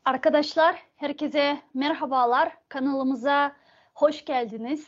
Arkadaşlar, herkese merhabalar. Kanalımıza hoş geldiniz.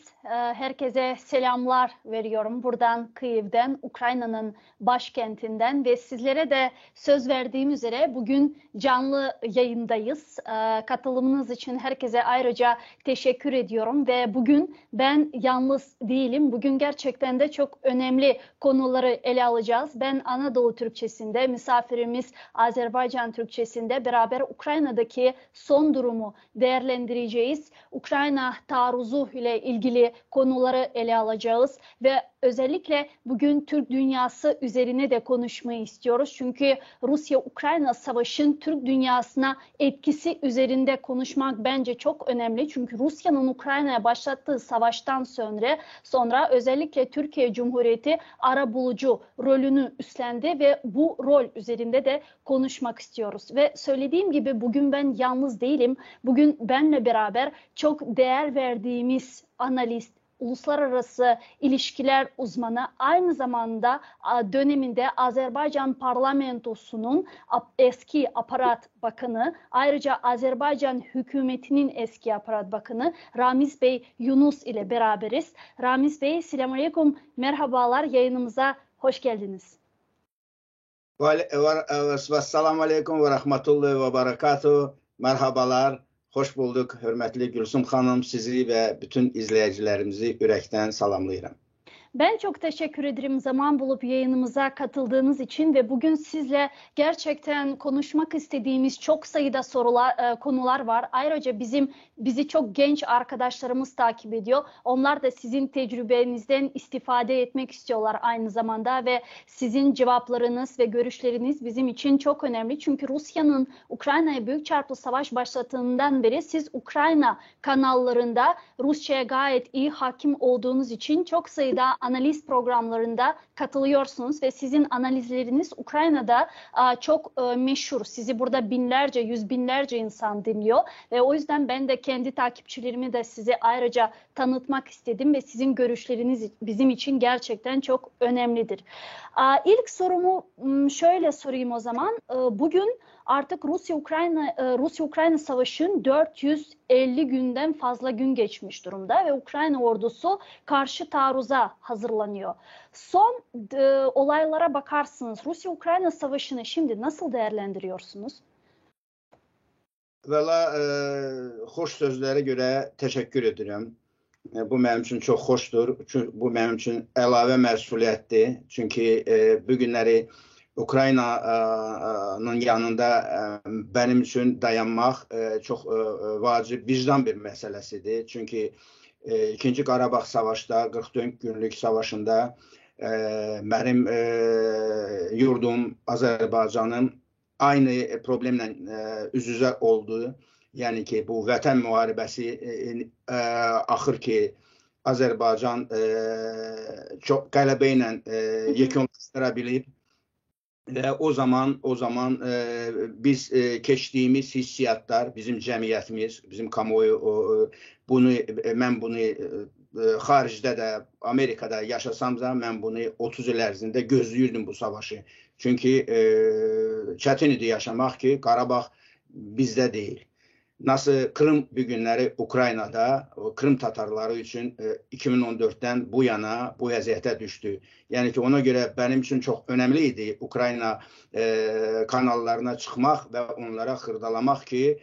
Herkese selamlar veriyorum buradan Kıyiv'den, Ukrayna'nın başkentinden ve sizlere de söz verdiğim üzere bugün canlı yayındayız. Katılımınız için herkese ayrıca teşekkür ediyorum ve bugün ben yalnız değilim. Bugün gerçekten de çok önemli konuları ele alacağız. Ben Anadolu Türkçesinde, misafirimiz Azerbaycan Türkçesinde beraber Ukrayna'daki son durumu değerlendireceğiz. Ukrayna taarruzu ile ilgili konuları ele alacağız ve özellikle bugün Türk dünyası üzerine de konuşmayı istiyoruz. Çünkü Rusya-Ukrayna savaşın Türk dünyasına etkisi üzerinde konuşmak bence çok önemli. Çünkü Rusya'nın Ukrayna'ya başlattığı savaştan sonra, sonra özellikle Türkiye Cumhuriyeti arabulucu rolünü üstlendi ve bu rol üzerinde de konuşmak istiyoruz. Ve söylediğim gibi bugün ben yalnız değilim. Bugün benle beraber çok değer verdiğimiz analist, uluslararası ilişkiler uzmanı, aynı zamanda döneminde Azerbaycan parlamentosunun eski aparat bakanı, ayrıca Azerbaycan hükümetinin eski aparat bakanı Ramiz Bey Yunus ile beraberiz. Ramiz Bey, selamünaleyküm, merhabalar, yayınımıza hoş geldiniz. Vesselamu aleyküm ve rahmetullahi ve berekatuhu. Merhabalar, hoş bulduk hürmetli Gülsüm Hanım, sizi ve bütün izleyicilerimizi yürekten salamlayıram. Ben çok teşekkür ederim zaman bulup yayınımıza katıldığınız için ve bugün sizle gerçekten konuşmak istediğimiz çok sayıda sorular, konular var. Ayrıca bizi çok genç arkadaşlarımız takip ediyor. Onlar da sizin tecrübenizden istifade etmek istiyorlar aynı zamanda ve sizin cevaplarınız ve görüşleriniz bizim için çok önemli. Çünkü Rusya'nın Ukrayna'ya büyük çarplı savaş başlattığından beri siz Ukrayna kanallarında Rusça'ya gayet iyi hakim olduğunuz için çok sayıda analiz programlarında katılıyorsunuz ve sizin analizleriniz Ukrayna'da çok meşhur. Sizi burada binlerce, yüz binlerce insan dinliyor ve o yüzden ben de kendi takipçilerimi de size ayrıca tanıtmak istedim ve sizin görüşleriniz bizim için gerçekten çok önemlidir. İlk sorumu şöyle sorayım o zaman. Bugün artık Rusya-Ukrayna savaşının 450 günden fazla gün geçmiş durumda ve Ukrayna ordusu karşı taarruza hazırlanıyor. Son olaylara bakarsınız, Rusya-Ukrayna savaşını şimdi nasıl değerlendiriyorsunuz? Valla, xoş sözlərə görə təşəkkür edirəm. Bu mənim üçün çox xoşdur. Çünki bu mənim üçün əlavə məsuliyyətdir. Çünki bu günləri Ukraynanın yanında mənim üçün dayanmaq çox vacib vicdan bir məsələsidir. Çünki İkinci Qarabağ savaşda, 44 günlük savaşında mənim yurdum Azərbaycanın aynı problemlə üz-üzə oldu. Yəni ki, bu vətən müharibəsi axır ki, Azərbaycan çox qələbə ilə yekunlaşdıra bilib. Və o zaman biz keçdiyimiz hissiyatlar, bizim cəmiyyətimiz, bizim kamuoyu, mən bunu xaricdə də, Amerikada yaşasam da, mən bunu 30 il ərzində gözləyirdim bu savaşı. Çünki çətin idi yaşamaq ki, Qarabağ bizdə deyil. Nasıl Krım bu günləri Ukraynada, o Krım tatarları üçün 2014-dən bu yana bu vəziyyətə düşdü. Yəni ki, ona görə mənim üçün çox önəmli idi Ukrayna kanallarına çıxmaq və onlara xırdalamaq ki,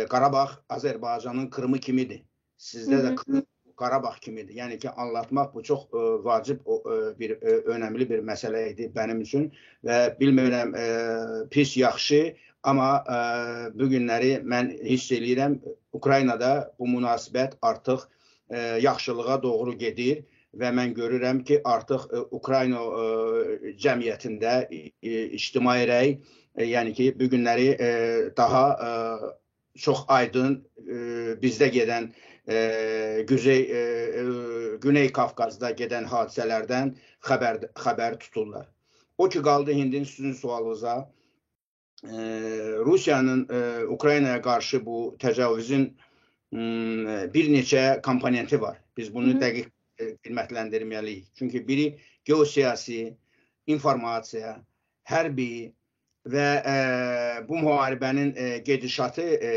Qarabağ Azərbaycanın Krımı kimidir. Sizdə də Krım Qarabağ kimidir. Yəni ki, anlatmaq bu çox vacib, o bir önəmli bir məsələ idi mənim üçün və bilmirəm, pis, yaxşı, amma bu günləri mən hiss eləyirəm, Ukraynada bu münasibət artıq yaxşılığa doğru gedir və mən görürəm ki, artıq Ukrayna cəmiyyətində ictimai rəy, yəni ki, bu günləri daha çox aydın bizdə gedən, Güney Kafkazda gedən hadisələrdən xəbər tuturlar. O ki, qaldı indi sizin sualınıza, Rusiyanın Ukraynaya qarşı bu təcavüzün bir neçə komponenti var. Biz bunu dəqiq qiymətləndirməliyik. Çünki biri geosiyasi, informasiya, hərbi, Və e, bu müharibənin e, gedişatı e,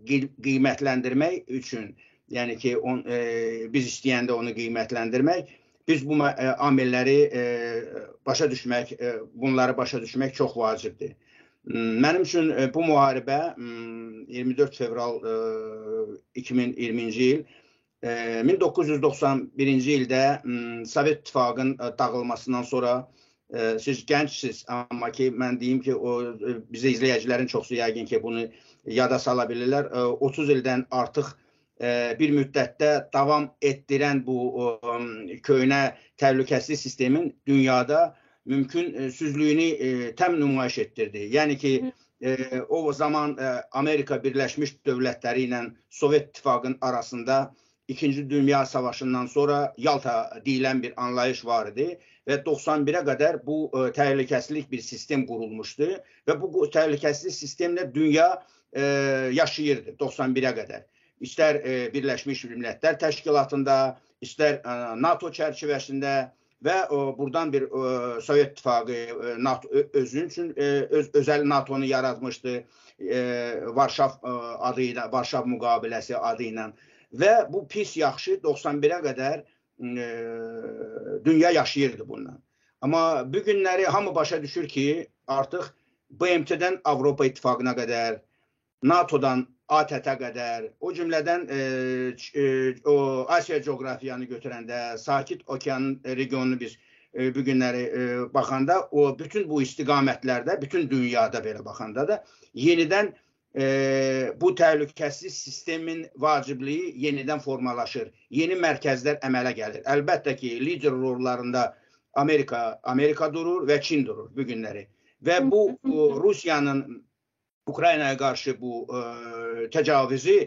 qiymətləndirmək üçün, yəni ki, on, e, biz istəyəndə onu qiymətləndirmək, biz bu e, amilləri e, başa düşmək, e, bunları başa düşmək çox vacibdir. Mənim üçün e, bu müharibə 24 fevral e, 2020-ci il 1991-ci ildə Sovet İttifaqının dağılmasından sonra siz gəncsiniz, amma ki mən deyim ki, o bizi izləyicilərin çoxu yəqin ki, bunu yada sala bilirlər. 30 ildən artıq bir müddətdə davam etdirən bu köhnə təhlükəsizlik sistemin dünyada mümkün süzlüyünü təm nümayiş etdirdi. Yəni ki, o zaman Amerika Birləşmiş Dövlətləri ilə Sovet İttifaqının arasında İkinci Dünya Savaşından sonra Yalta deyilən bir anlayış var idi və 91-ə qədər bu ə, təhlükəsizlik bir sistem qurulmuşdu və bu təhlükəsizlik sistemlə dünya ə, yaşayırdı 91-ə qədər. İstər ə, Birləşmiş Millətlər Təşkilatında, istər ə, NATO çərçivəsində və o, burdan bir ə, Sovet İttifaqı ə, NATO özünün üçün ə, öz özəl NATO-nu yaratmışdı. Ə, Varşav ə, adı ilə, Varşav müqaviləsi adı ilə və bu pis yaxşı 91-ə qədər ə, dünya yaşayırdı bundan. Amma bu günləri hamı başa düşür ki, artıq BMT-dən Avropa İttifaqına qədər, NATO-dan ATƏT-ə qədər, o cümlədən e, e, o Asiya coğrafiyanı götürəndə, Sakit Okeanın regionunu biz e, bu günləri e, baxanda, o bütün bu istiqamətlərdə, bütün dünyada belə baxanda da yenidən e, bu təhlükəsiz sistemin vacibliyi yenidən formalaşır. Yeni mərkəzlər əmələ gəlir. Əlbəttə ki, lider rollarında Amerika, Amerika durur və Çin durur bu günləri. Və bu, bu Rusiyanın Ukraynaya qarşı bu e, təcavüzü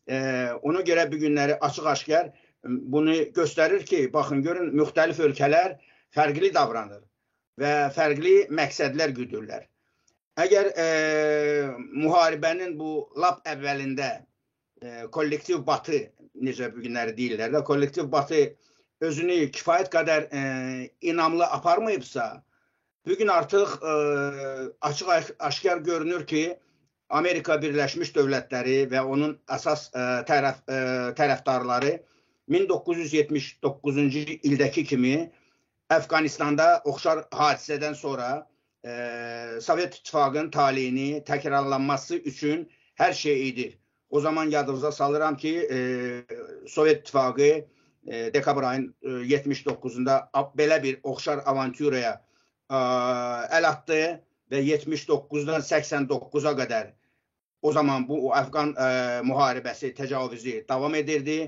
e, ona görə bu günləri açıq-aşkar bunu göstərir ki, baxın görün müxtəlif ölkələr fərqli davranır və fərqli məqsədlər güdürlər. Əgər e, müharibənin bu lap əvvəlində e, kollektiv batı necə bu günləri deyirlər də, kollektiv batı özünü kifayət qədər e, inamlı aparmayıbsa, bu gün artıq e, açıq aşkar görünür ki, Amerika Birləşmiş Dövlətləri və onun əsas e, tərəf e, tərəfdarları 1979-cu ildəki kimi Əfqanistanda oxşar hadisədən sonra e, Sovet İttifaqının taleyini təkrarlanması üçün hər şey edir. O zaman yadınıza salıram ki, e, Sovet İttifaqı e, dekabr ayın e, 79-unda belə bir oxşar avanturaya e, əl atdı və 79-dan 89-a qədər o zaman bu Əfqan ə, müharibəsi, təcavüzü davam edirdi.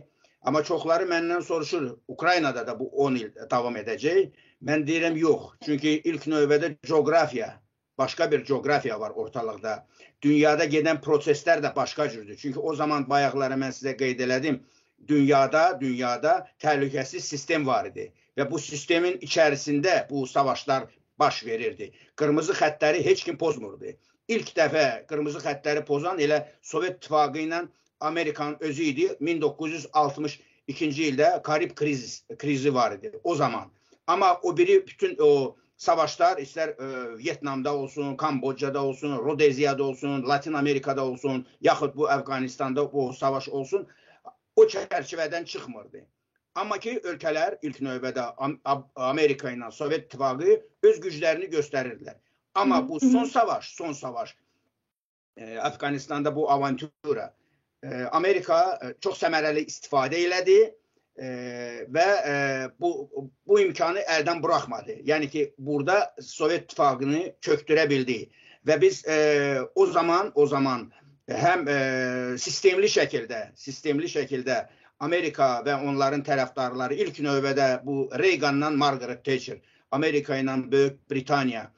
Amma çoxları məndən soruşur, Ukraynada da bu 10 il davam edəcək. Mən deyirəm yox. Çünki ilk növbədə coğrafiya, başqa bir coğrafiya var ortalıqda. Dünyada gedən proseslər də başqa cürdür. Çünki o zaman bayaqları mən sizə qeyd elədim. Dünyada, dünyada təhlükəsiz sistem var idi və bu sistemin içərisində bu savaşlar baş verirdi. Qırmızı xəttləri heç kim pozmurdu. İlk dəfə qırmızı xəttləri pozan elə Sovet İttifaqı ilə Amerikanın özü idi. 1962-ci ildə Karib kriz, krizi var idi o zaman. Amma o biri bütün o savaşlar istər e, Vyetnamda olsun, Kambodjada olsun, Rodeziyada olsun, Latin Amerikada olsun, yaxud bu Əfqanistanda bu savaş olsun, o çərçivədən çıxmırdı. Amma ki ölkələr ilk növbədə Amerika ilə Sovet İttifaqı öz güclərini göstərirdilər. Amma bu son savaş, son savaş e, Əfqanistanda bu avantura e, Amerika e, çox səmərəli istifadə elədi e, və e, bu bu imkanı əldən buraxmadı. Yəni ki, burada Sovet İttifaqını çöktürə bildi. Və biz e, o zaman o zaman həm e, sistemli şəkildə, sistemli şəkildə Amerika və onların tərəfdarları ilk növbədə bu Reaganla Margaret Thatcher, Amerika ilə Böyük Britaniya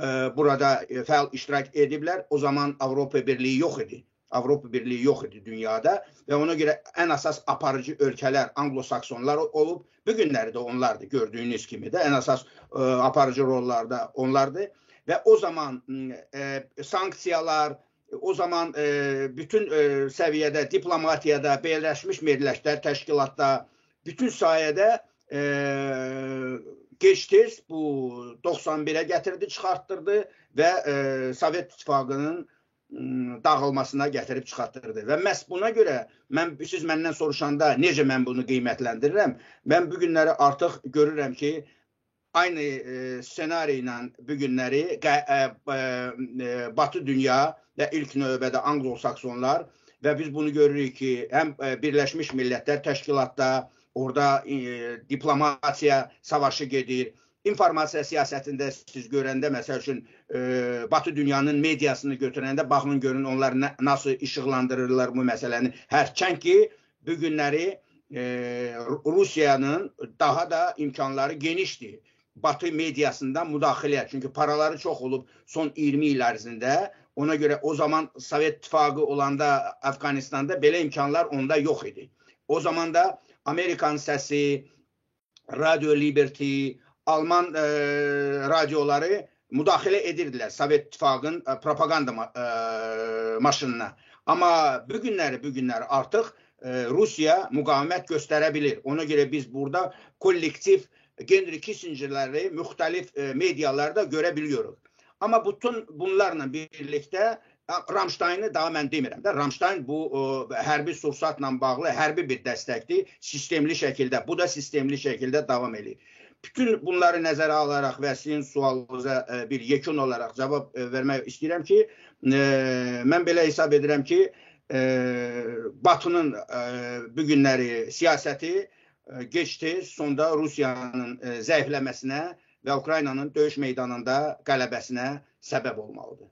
e, burada e, fəal iştirak ediblər. O zaman Avropa Birliyi yox idi. Avropa Birliyi yox idi dünyada və ona görə ən əsas aparıcı ölkələr Anglo-Saksonlar olub. Bu günləri də onlardır gördüyünüz kimi də ən əsas e, aparıcı rollarda onlardır və o zaman e, sanksiyalar, o zaman e, bütün e, səviyyədə diplomatiyada, Birləşmiş Millətlər Təşkilatda, bütün sahədə e, gec-tez bu 91-ə gətirdi, çıxartdırdı və Sovet İttifaqının dağılmasına gətirib çıxartdırdı. Və məhz buna görə mən siz məndən soruşanda necə mən bunu qiymətləndirirəm? Mən bu günləri artıq görürəm ki, aynı e, ssenari ilə bu günləri e, e, Batı dünya və ilk növbədə Anglo-Saksonlar və biz bunu görürük ki, həm Birləşmiş Millətlər Təşkilatda orada e, diplomatiya savaşı gedir. İnformasiya siyasətində siz görəndə, məsəl üçün, e, Batı dünyanın mediasını götürəndə baxın görün onlar nə, nasıl işıqlandırırlar bu məsələni. Hərçənd ki, bu günləri e, Rusiyanın daha da imkanları genişdir. Batı mediasında müdaxilə. Çünki paraları çox olub son 20 il ərzində. Ona görə o zaman Sovet İttifaqı olanda Əfqanistanda belə imkanlar onda yox idi. O zaman da Amerikan səsi, Radio Liberty, Alman e, radioları müdaxilə edirdilər Sovet İttifaqının e, propaganda e, maşınına. Amma bu günləri, bu günləri artıq e, Rusiya müqavimət göstərə bilir. Ona görə biz burada kollektiv Henry Kissingerləri müxtəlif e, medialarda görə biliyoruz. Amma bütün bunlarla birlikdə Ramsteini daha mən demirəm də. Ramstein bu o, hərbi sursatla bağlı hərbi bir dəstəkdir. Sistemli şəkildə, bu da sistemli şəkildə davam eləyir. Bütün bunları nəzərə alaraq və sizin sualınıza e, bir yekun olaraq cavab e, vermək istəyirəm ki, e, mən belə hesab edirəm ki, Batının bu günləri siyasəti gec-tez sonda Rusiyanın zəifləməsinə və Ukraynanın döyüş meydanında qələbəsinə səbəb olmalıdır.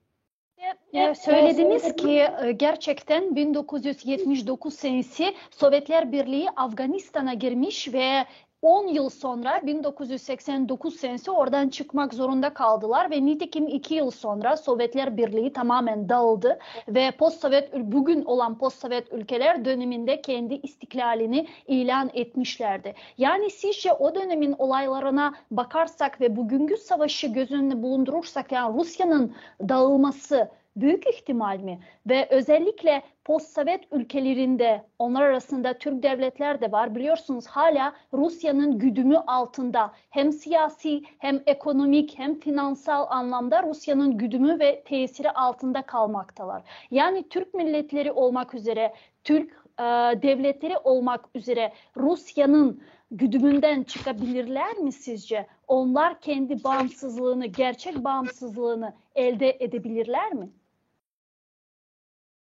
Söylediniz ki gerçekten 1979 senesi Sovyetler Birliği Afganistan'a girmiş ve 10 yıl sonra 1989 senesi oradan çıkmak zorunda kaldılar ve nitekim 2 yıl sonra Sovyetler Birliği tamamen dağıldı ve post-Sovyet bugün olan post-Sovyet ülkeler döneminde kendi istiklalini ilan etmişlerdi. Yani sizce o dönemin olaylarına bakarsak ve bugünkü savaşı göz önünde bulundurursak yani Rusya'nın dağılması büyük ihtimal mi? Ve özellikle post-Sovyet ülkelerinde onlar arasında Türk devletler de var. Biliyorsunuz hala Rusya'nın güdümü altında hem siyasi hem ekonomik hem finansal anlamda Rusya'nın güdümü ve tesiri altında kalmaktalar. Yani Türk milletleri olmak üzere, Türk e, devletleri olmak üzere Rusya'nın güdümünden çıkabilirler mi sizce? Onlar kendi bağımsızlığını, gerçek bağımsızlığını elde edebilirler mi?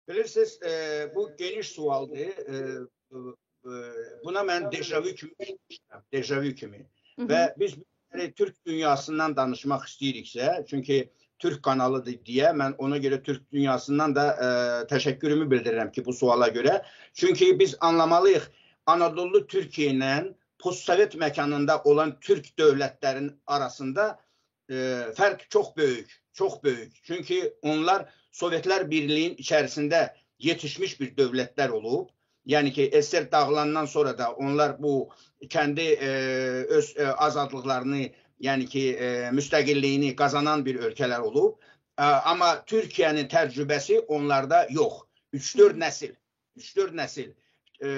Bilirsiniz, e, bu geniş sualdır. E, e, buna mən dejavu kimi düşünmüşəm, dejavu kimi. Hı -hı. Və biz Türk dünyasından danışmaq istəyiriksə, çünki Türk kanalıdır deyə mən ona görə Türk dünyasından da e, təşəkkürümü bildirirəm ki, bu suala görə. Çünki biz anlamalıyıq, Anadolu Türkiyə ilə postsovet məkanında olan Türk dövlətlərinin arasında e, fərq çox böyük, çox böyük. Çünki onlar Sovetlər Birliyinin içərisində yetişmiş bir dövlətlər olub. Yəni ki, SSR dağılandan sonra da onlar bu kəndi e, öz e, azadlıqlarını, yəni ki, e, müstəqilliyini qazanan bir ölkələr olub. E, amma Türkiyənin təcrübəsi onlarda yox. 3-4 nəsil, 3-4 nəsil e,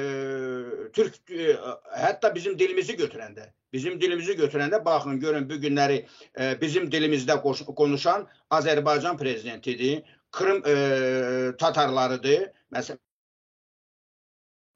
Türk e, hətta bizim dilimizi götürəndə, bizim dilimizi götürəndə baxın görün bu günləri e, bizim dilimizdə konuşan Azərbaycan prezidentidir, Krım e, tatarlarıdır. Məsələn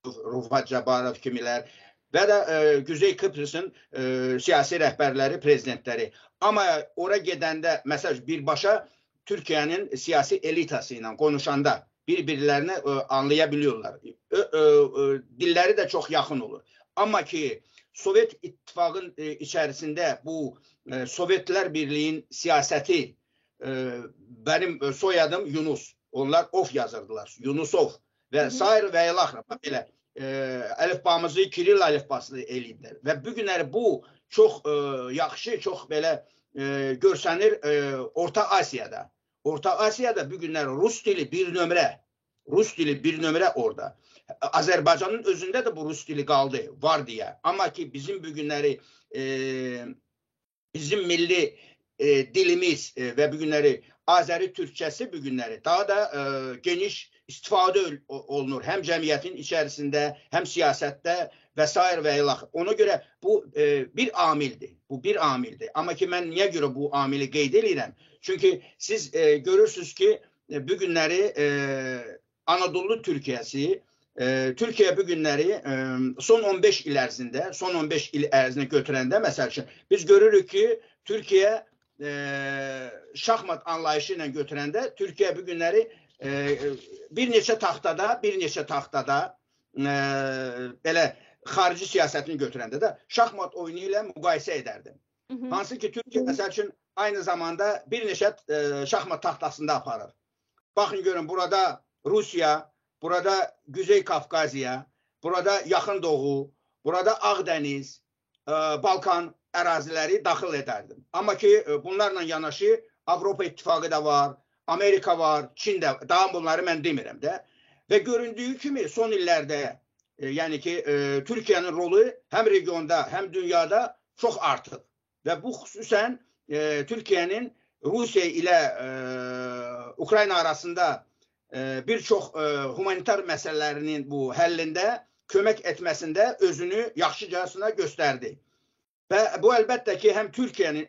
Rufat Cabarov kimilər və də e, Güzey Kıbrısın e, siyasi rəhbərləri, prezidentləri. Amma ora gedəndə məsəl birbaşa Türkiyənin siyasi elitası ilə konuşanda bir-birlərini e, anlaya biliyorlar. E, e, e, dilləri də çox yaxın olur. Amma ki Sovet İttifaqın e, içərisində bu e, Sovetlər Birliyinin siyasəti e, benim soyadım Yunus. Onlar of yazırdılar. Yunusov və sair və ilaxır. Belə e, əlifbamızı Kiril əlifbasını eləyiblər. Və bu günləri bu çox e, yaxşı, çox belə e, görsənir e, Orta Asiyada. Orta Asiyada bu günlər rus dili bir nömrə. Rus dili bir nömrə orada. Azərbaycanın özündə də bu rus dili qaldı, var deyə. Amma ki bizim bu günləri e, bizim milli e, dilimiz e, və bu günləri Azəri türkçəsi bu günləri daha da e, geniş istifadə olunur. Həm cəmiyyətin içərisində, həm siyasətdə və sair və ilaxır. Ona görə bu bir amildir. Bu bir amildir. Amma ki mən niyə görə bu amili qeyd eləyirəm? Çünki siz görürsüz ki, bu günləri Anadolu Türkiyəsi, Türkiyə bu günləri son 15 il ərzində, son 15 il ərzində götürəndə məsəl üçün biz görürük ki, Türkiyə şahmat anlayışı ilə götürəndə Türkiyə bu günləri bir neçə taxtada, bir neçə taxtada belə xarici siyasətini götürəndə də şahmat oyunu ilə müqayisə edərdim. Hı -hı. Hansı ki Türkiyə məsəl üçün aynı zamanda bir neçə şahmat taxtasında aparır. Baxın görün burada Rusiya, burada Güzey Kafkaziya, burada Yaxın Doğu, burada Ağdəniz, Balkan əraziləri daxil edərdim. Amma ki bunlarla yanaşı Avropa İttifaqı da var, Amerika var, Çin də, daha bunları mən demirəm də. Və göründüyü kimi son illərdə, yəni ki, Türkiyənin rolu həm regionda, həm dünyada çox artıb. Və bu xüsusən Türkiyənin Rusiya ilə Ukrayna arasında bir çox humanitar məsələlərinin bu həllində kömək etməsində özünü yaxşıcasına göstərdi. Və bu əlbəttə ki, həm Türkiyənin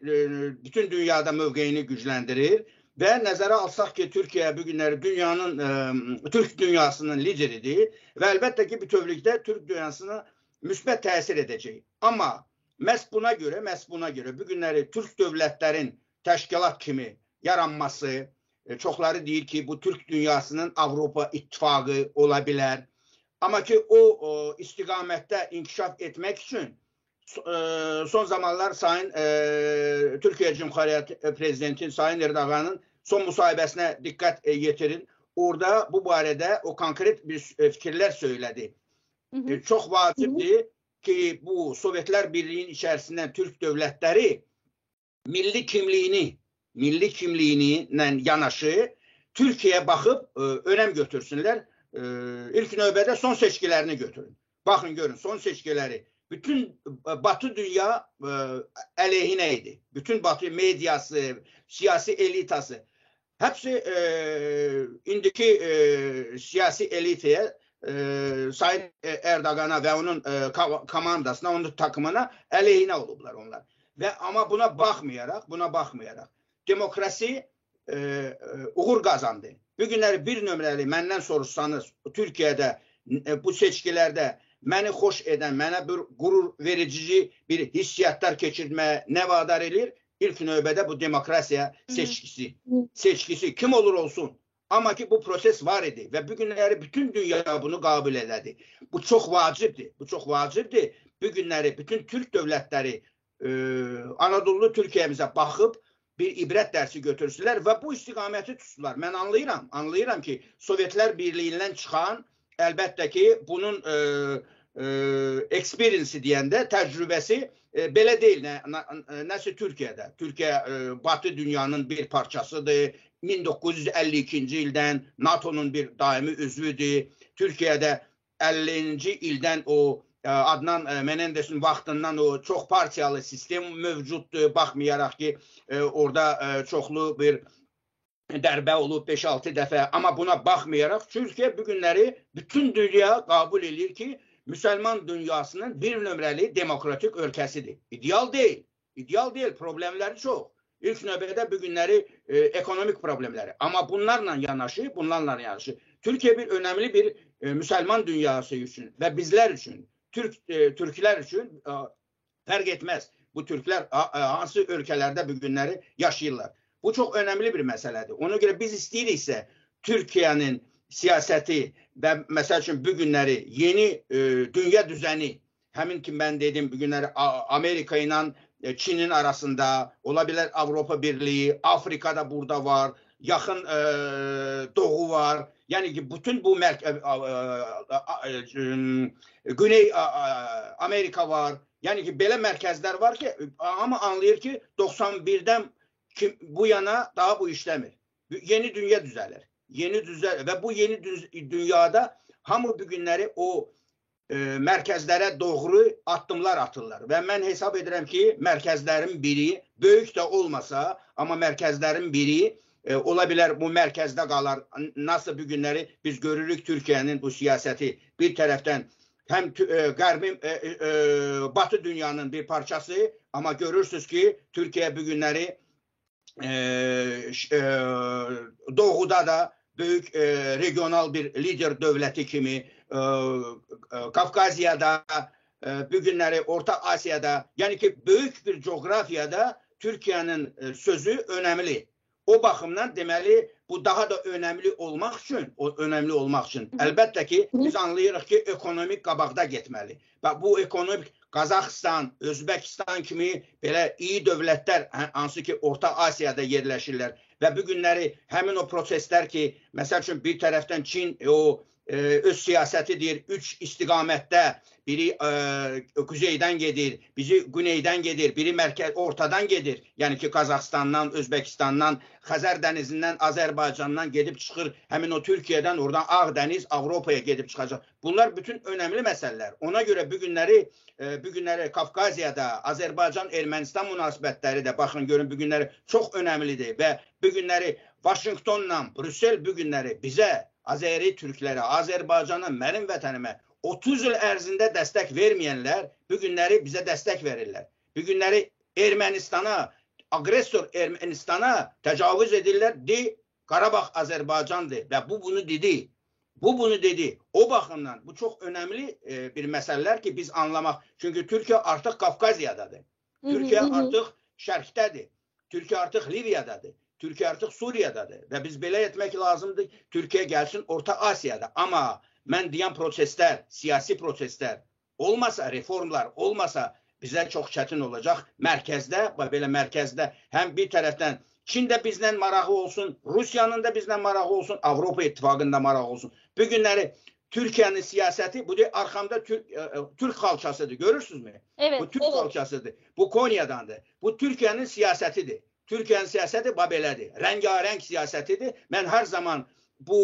bütün dünyada mövqeyini gücləndirir və nəzərə alsaq ki, Türkiyə bu günləri dünyanın türk dünyasının lideridir və əlbəttə ki, bütövlükdə türk dünyasına müsbət təsir edəcək. Amma məhz buna görə, məhz buna görə bu günləri türk dövlətlərin təşkilat kimi yaranması, çoxları deyir ki, bu türk dünyasının Avropa İttifaqı ola bilər. Amma ki, o, o istiqamətdə inkişaf etmək üçün son zamanlar Sayın Türkiyə Cümhuriyyəti Prezidenti Sayın Erdoğanın son müsahibəsinə diqqət yetirin. Orada bu barədə o konkret bir fikirlər söylədi. Hı -hı. Çox vacibdir ki, bu Sovetlər Birliyinin içərisindən türk dövlətləri milli kimliyini, milli kimliyini ilə yanaşı Türkiyəyə baxıb önəm götürsünlər. İlk növbədə son seçkilərini götürün. Baxın görün, son seçkiləri bütün Batı dünya əleyhinə idi. Bütün Batı mediası, siyasi elitası hepsi indiki siyasi elitaya Sayın Erdoğana və onun komandasına, onun takımına əleyhinə olublar onlar. Və amma buna baxmayaraq, buna baxmayaraq demokrasi uğur qazandı. Bu günləri bir nömrəli məndən soruşsanız Türkiyədə bu seçkilərdə məni xoş edən, mənə bir qürur verici bir hissiyatlar keçirməyə nə vadar eləyir? İlk növbədə bu demokrasiya seçkisi. Seçkisi kim olur olsun. Amma ki bu proses var idi və bu günləri bütün dünya bunu qəbul elədi. Bu çox vacibdir. Bu çox vacibdir. Bu günləri bütün türk dövlətləri Anadolu Türkiyəmizə baxıb bir ibrət dərsi götürsünlər və bu istiqaməti tutsunlar. Mən anlayıram, anlayıram ki, Sovetlər Birliyindən çıxan əlbəttə ki, bunun experience deyəndə təcrübəsi belə deyil, nə, nə, nəsə Türkiyədə. Türkiyə Batı dünyanın bir parçasıdır. 1952-ci ildən NATO-nun bir daimi üzvüdür. Türkiyədə 50-ci ildən o Adnan Menendes'in vaxtından o çox partiyalı sistem mövcuddur. Baxmayaraq ki, orada çoxlu bir dərbə olub 5-6 dəfə. Amma buna baxmayaraq Türkiyə bu günləri bütün dünya qəbul eləyir ki, müsəlman dünyasının bir nömrəli demokratik ölkəsidir. İdeal deyil. İdeal deyil. Problemləri çox. İlk növbədə bu günləri ekonomik problemləri. Amma bunlarla yanaşı, bunlarla yanaşı Türkiyə bir önəmli bir müsəlman dünyası üçün və bizlər üçün, Türk türklər üçün fərq etməz. Bu türklər hansı ölkələrdə bu günləri yaşayırlar. Bu çox önəmli bir məsələdir. Ona görə biz istəyiriksə Türkiyənin siyasəti və məsəl üçün bu günləri yeni dünya düzəni, həmin ki mən dedim bu günləri Amerika ilə Çinin arasında, ola bilər Avropa Birliyi, Afrika da burada var, yaxın Doğu var. Yəni ki, bütün bu Güney Amerika var. Yəni ki, belə mərkəzlər var ki, hamı anlayır ki, 91-dən bu yana daha bu işləmir. Yeni dünya düzəlir. Yeni düzəlir və bu yeni dünyada hamı bu günləri o mərkəzlərə doğru addımlar atırlar. Və mən hesab edirəm ki, mərkəzlərin biri, böyük də olmasa, amma mərkəzlərin biri Ola bilər bu mərkəzdə qalar. Nasıl bu günləri biz görürük Türkiyənin bu siyasəti bir tərəfdən həm Qərbin Batı dünyanın bir parçası, amma görürsüz ki, Türkiyə bu günləri Doğuda da böyük regional bir lider dövləti kimi, Qafqaziyada, bu günləri Orta Asiyada, yəni ki, böyük bir coğrafiyada Türkiyənin sözü önəmli. O baxımdan deməli bu daha da önəmli olmaq üçün, o önəmli olmaq üçün əlbəttə ki, biz anlayırıq ki, ekonomik qabaqda getməli. Və bu ekonomik Qazaxıstan, Özbəkistan kimi belə iyi dövlətlər, hansı ki, Orta Asiyada yerləşirlər və bu günləri həmin o proseslər ki, məsəl üçün bir tərəfdən Çin o öz siyasəti deyir, üç istiqamətdə biri kuzeydən gedir, biri güneydən gedir, biri mərkəz ortadan gedir. Yəni ki, Qazaxıstandan, Özbəkistandan, Xəzər dənizindən, Azərbaycandan gedib çıxır. Həmin o Türkiyədən oradan Ağ dəniz Avropaya gedib çıxacaq. Bunlar bütün önəmli məsələlər. Ona görə bu günləri bu günləri Qafqaziyada Azərbaycan Ermənistan münasibətləri də baxın görün bu günləri çox önəmlidir və bu günləri Vaşinqtonla Brüssel bu günləri bizə Azəri türklərə, Azərbaycana, mənim vətənimə 30 il ərzində dəstək verməyənlər bu günləri bizə dəstək verirlər. Bu günləri Ermənistana, aqressor Ermənistana təcavüz edirlər. De Qarabağ Azərbaycandır və bu bunu dedi. Bu bunu dedi. O baxımdan bu çox önəmli bir məsələlər ki, biz anlamaq. Çünki Türkiyə artıq Qafqaziyadadır. Türkiyə artıq Şərqdədir. Türkiyə artıq Liviyadadır. Türkiyə artıq Suriyadadır və biz belə etmək lazımdır. Türkiyə gəlsin Orta Asiyada. Amma mən deyən proseslər, siyasi proseslər olmasa, reformlar olmasa bizə çox çətin olacaq. Mərkəzdə, bax belə mərkəzdə həm bir tərəfdən Çin də bizlə marağı olsun, Rusiyanın da bizlə marağı olsun, Avropa İttifaqının da marağı olsun. Bu günləri Türkiyənin siyasəti, bu da arxamda Türk, Türk xalçasıdır, görürsünüzmü? Evet, Bu Türk evet. xalçasıdır. Bu Konyadandır. Bu Türkiyənin siyasətidir. Türkiyənin siyasəti bax belədir. Rəngarəng siyasətidir. Mən hər zaman bu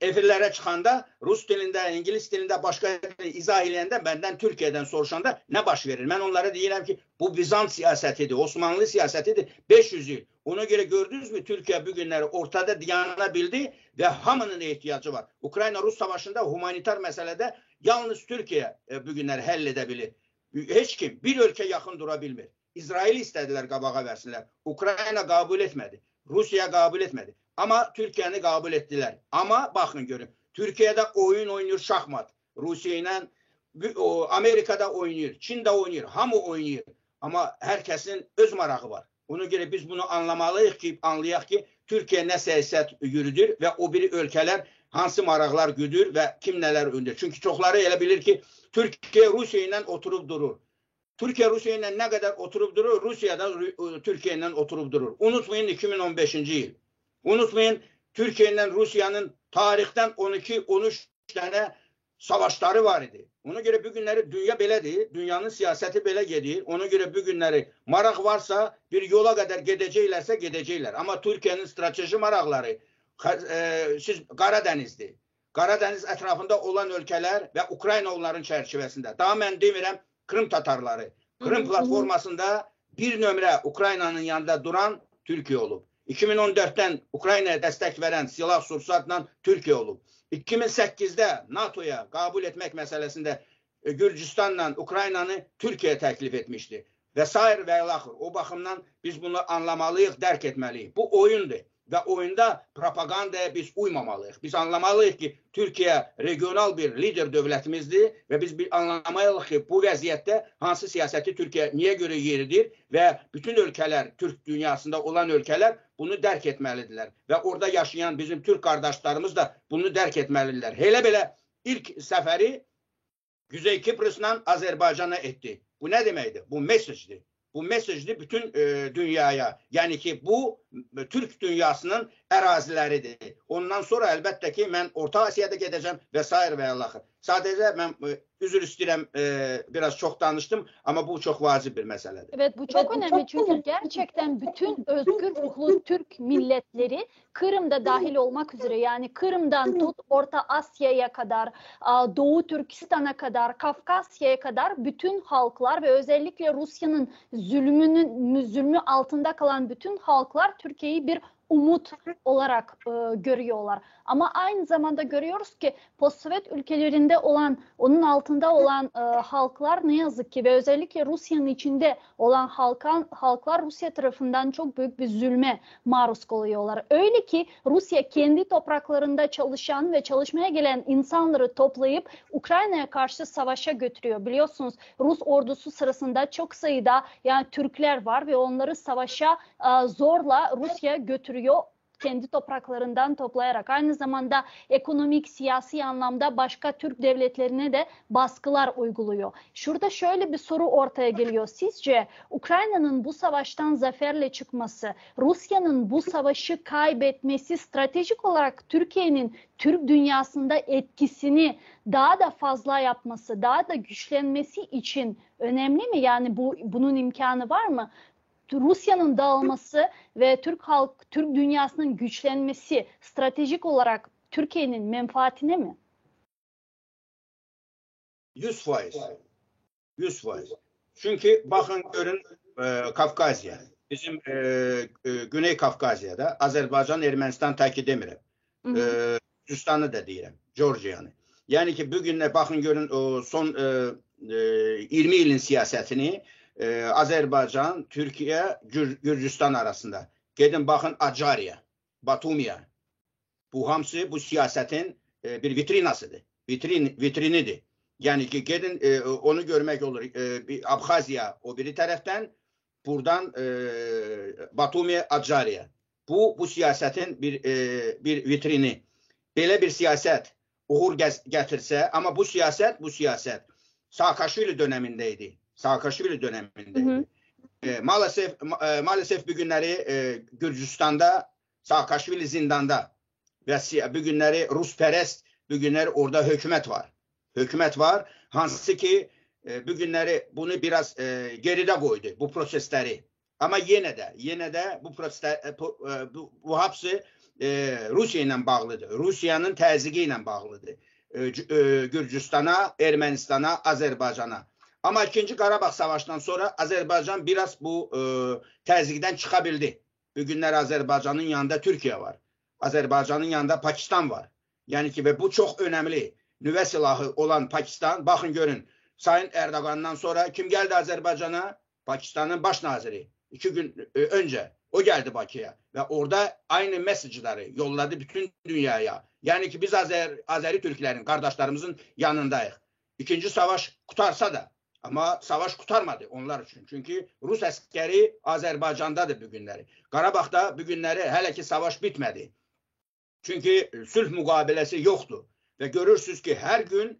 efirlərə çıxanda rus dilində, ingilis dilində, başqa dildə izah eləyəndə məndən Türkiyədən soruşanda nə baş verir? Mən onlara deyirəm ki, bu Bizans siyasətidir, Osmanlı siyasətidir 500 il. Ona görə gördünüzmü Türkiyə bu günləri ortada dayana bildi və hamının ehtiyacı var. Ukrayna-Rus savaşında humanitar məsələdə yalnız Türkiyə bu günləri həll edə bilir. Heç kim, bir ölkə yaxın dura bilmir. İsraili istədilər qabağa versinlər. Ukrayna qəbul etmədi. Rusiya qəbul etmədi. Amma Türkiyəni qəbul etdilər. Amma baxın görün, Türkiyədə oyun oynayır şahmat. Rusiya ilə Amerikada oynayır, Çin də oynayır, hamı oynayır. Amma hər kəsin öz marağı var. Ona görə biz bunu anlamalıyıq ki, anlayaq ki, Türkiyə nə siyasət yürüdür və o biri ölkələr hansı maraqlar güdür və kim nələr öndür. Çünki çoxları elə bilir ki, Türkiyə Rusiya ilə oturub durur. Türkiyə Rusiya ilə nə qədər oturub durur, Rusiya da Türkiyə ilə oturub durur. Unutmayın 2015-ci il. Unutmayın Türkiyə ilə Rusiyanın tarixdən 12-13 dənə savaşları var idi. Ona görə bu günləri dünya belədir, dünyanın siyasəti belə gedir. Ona görə bu günləri maraq varsa bir yola qədər gedəcəklərsə gedəcəklər. Amma Türkiyənin strateji maraqları siz Qaradənizdir. Qaradəniz ətrafında olan ölkələr və Ukrayna onların çərçivəsində. Daha mən demirəm Krım Tatarları. Krım platformasında bir nömrə Ukraynanın yanında duran Türkiyə olub. 2014-dən Ukraynaya dəstək verən silah sursatla Türkiyə olub. 2008-də NATO-ya qəbul etmək məsələsində Gürcüstanla Ukraynanı Türkiyə təklif etmişdi. Və sair və ilaxır. O baxımdan biz bunu anlamalıyıq, dərk etməliyik. Bu oyundur və oyunda propagandaya biz uymamalıyıq. Biz anlamalıyıq ki, Türkiyə regional bir lider dövlətimizdir və biz bir anlamalıyıq ki, bu vəziyyətdə hansı siyasəti Türkiyə niyə görə yeridir və bütün ölkələr, Türk dünyasında olan ölkələr bunu dərk etməlidirlər və orada yaşayan bizim Türk qardaşlarımız da bunu dərk etməlidirlər. Elə belə ilk səfəri Güney Kıbrıs'la Azərbaycana etdi. Bu nə deməkdir? Bu mesajdır. Bu mesajdır bütün dünyaya. Yəni ki, bu Türk dünyasının əraziləridir. Ondan sonra əlbəttə ki, mən Orta Asiyada gedəcəm və sair və ilaxır. Sadəcə mən Üzr istəyirəm, biraz çox danışdım, amma bu çox vacib bir məsələdir. Evet, bu çok önemli çünkü gerçekten bütün özgür ruhlu Türk milletleri Kırım'da dahil olmak üzere, yani Kırım'dan tut Orta Asya'ya kadar, Doğu Türkistan'a kadar, Kafkasya'ya kadar bütün halklar ve özellikle Rusya'nın zulmü altında kalan bütün halklar Türkiye'yi bir umut olarak görüyorlar. Ama aynı zamanda görüyoruz ki postsovet ülkelerinde olan, onun altında olan halklar ne yazık ki ve özellikle Rusya'nın içinde olan halklar Rusya tarafından çok büyük bir zulme maruz kalıyorlar. Öyle ki Rusya kendi topraklarında çalışan ve çalışmaya gelen insanları toplayıp Ukrayna'ya karşı savaşa götürüyor. Biliyorsunuz, Rus ordusu sırasında çok sayıda yani Türkler var ve onları savaşa zorla Rusya götürüyor, kendi topraklarından toplayarak. Aynı zamanda ekonomik, siyasi anlamda başka Türk devletlerine de baskılar uyguluyor. Şurada şöyle bir soru ortaya geliyor. Sizce Ukrayna'nın bu savaştan zaferle çıkması, Rusya'nın bu savaşı kaybetmesi stratejik olarak Türkiye'nin Türk dünyasında etkisini daha da fazla yapması, daha da güçlenmesi için önemli mi? Yani bunun imkanı var mı? Rusya'nın dağılması ve Türk dünyasının güçlenmesi stratejik olarak Türkiye'nin menfaatine mi? 100%. 100%. Çünkü baxın görün Kafkasya, bizim Güney Kafkasya'da Azərbaycan, Ermənistan tək demirəm. Gürcüstanı da deyirəm, Georgiyanı. Yəni ki, bugün də baxın görün o son 20 ilin siyasətini Azərbaycan, Türkiyə, Gürcüstan arasında. Gedin baxın Acariya, Batumiya. Bu hamısı bu siyasətin bir vitrinasıdır. Vitrinidir. Yəni ki, gedin onu görmək olur. Bir Abxaziya o biri tərəfdən, buradan Batumi, Acariya. Bu siyasətin bir vitrini. Belə bir siyasət uğur gətirsə, amma bu siyasət Saakaşvili dönəmində idi. Saakaşvili dönəmində idi. Maalesef bu günləri Gürcüstanda Saakaşvili zindanda və bu günləri Ruspərəst, bu günləri orada hökumət var. Hökumət var, hansı ki bu günləri bunu biraz geridə qoydu, bu prosesləri. Amma yenə də bu proseslər, bu hapsi Rusiya ilə bağlıdır. Rusiyanın təzyiqi ilə bağlıdır. Gürcüstana, Ermənistana, Azərbaycana. Amma 2. Qarabağ savaşından sonra Azərbaycan biraz bu təzyiqdən çıxa bildi. Bu günlər Azərbaycanın yanında Türkiyə var. Azərbaycanın yanında Pakistan var. Yəni ki, və bu çox önəmli. Nüvə silahı olan Pakistan, baxın görün, Sayın Erdoğan'dan sonra kim geldi Azərbaycana? Pakistan'ın baş naziri. 2 gün öncə o geldi Bakıya və orada aynı mesajları yolladı bütün dünyaya. Yəni ki, biz Azəri Türklərin, qardaşlarımızın yanındayıq. İkinci savaş qutarsa da, amma savaş qutarmadı onlar üçün. Çünki Rus əskəri Azərbaycandadır bu günləri. Qarabağda bu günləri hələ ki savaş bitmədi. Çünki sülh müqaviləsi yoxdur. Və görürsünüz ki, hər gün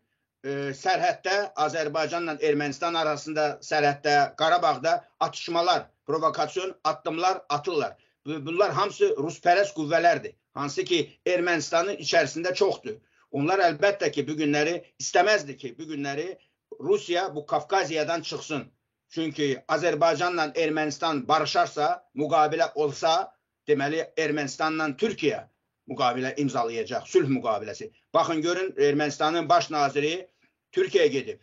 sərhəddə Azərbaycanla Ermənistan arasında sərhəddə, Qarabağda atışmalar, provokasyon addımlar atırlar. Bunlar hamısı ruspərəst qüvvələrdir. Hansı ki, Ermənistanın içərisində çoxdur. Onlar əlbəttə ki, bu günləri istəməzdi ki, bu günləri Rusiya bu Kafkaziyadan çıxsın. Çünki Azərbaycanla Ermənistan barışarsa, müqavilə olsa, deməli Ermənistanla Türkiyə müqavilə imzalayacaq, sülh müqaviləsi. Baxın, görün, Ermənistanın baş naziri Türkiyəyə gedib.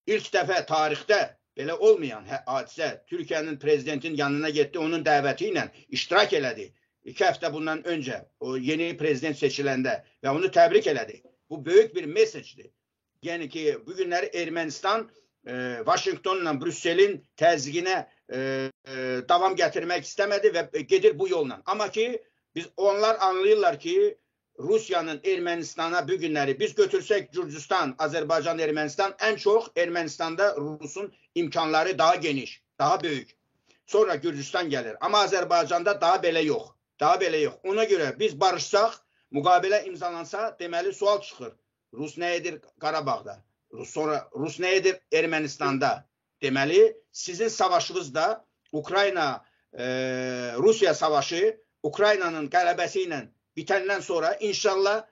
İlk dəfə tarixdə belə olmayan hadisə Türkiyənin prezidentinin yanına getdi, onun dəvəti ilə iştirak elədi. 2 həftə bundan öncə o yeni prezident seçiləndə və onu təbrik elədi. Bu böyük bir mesajdır. Yəni ki, bu günləri Ermənistan Washingtonla Brüsselin təzyiqinə davam gətirmək istəmədi və gedir bu yolla. Amma ki, onlar anlayırlar ki, Rusiyanın Ermənistana bu günləri biz götürsək Gürcüstan, Azərbaycan, Ermənistan, ən çox Ermənistanda Rusun imkanları daha geniş, daha böyük. Sonra Gürcüstan gəlir. Amma Azərbaycanda daha belə yox. Daha belə yox. Ona görə biz barışsaq, müqavilə imzalansa, deməli sual çıxır. Rus nə edir Qarabağda? Sonra Rus nə edir Ermənistanda? Deməli, sizin savaşınız da Ukrayna, Rusiya savaşı Ukraynanın qələbəsi ilə bitəndən sonra inşallah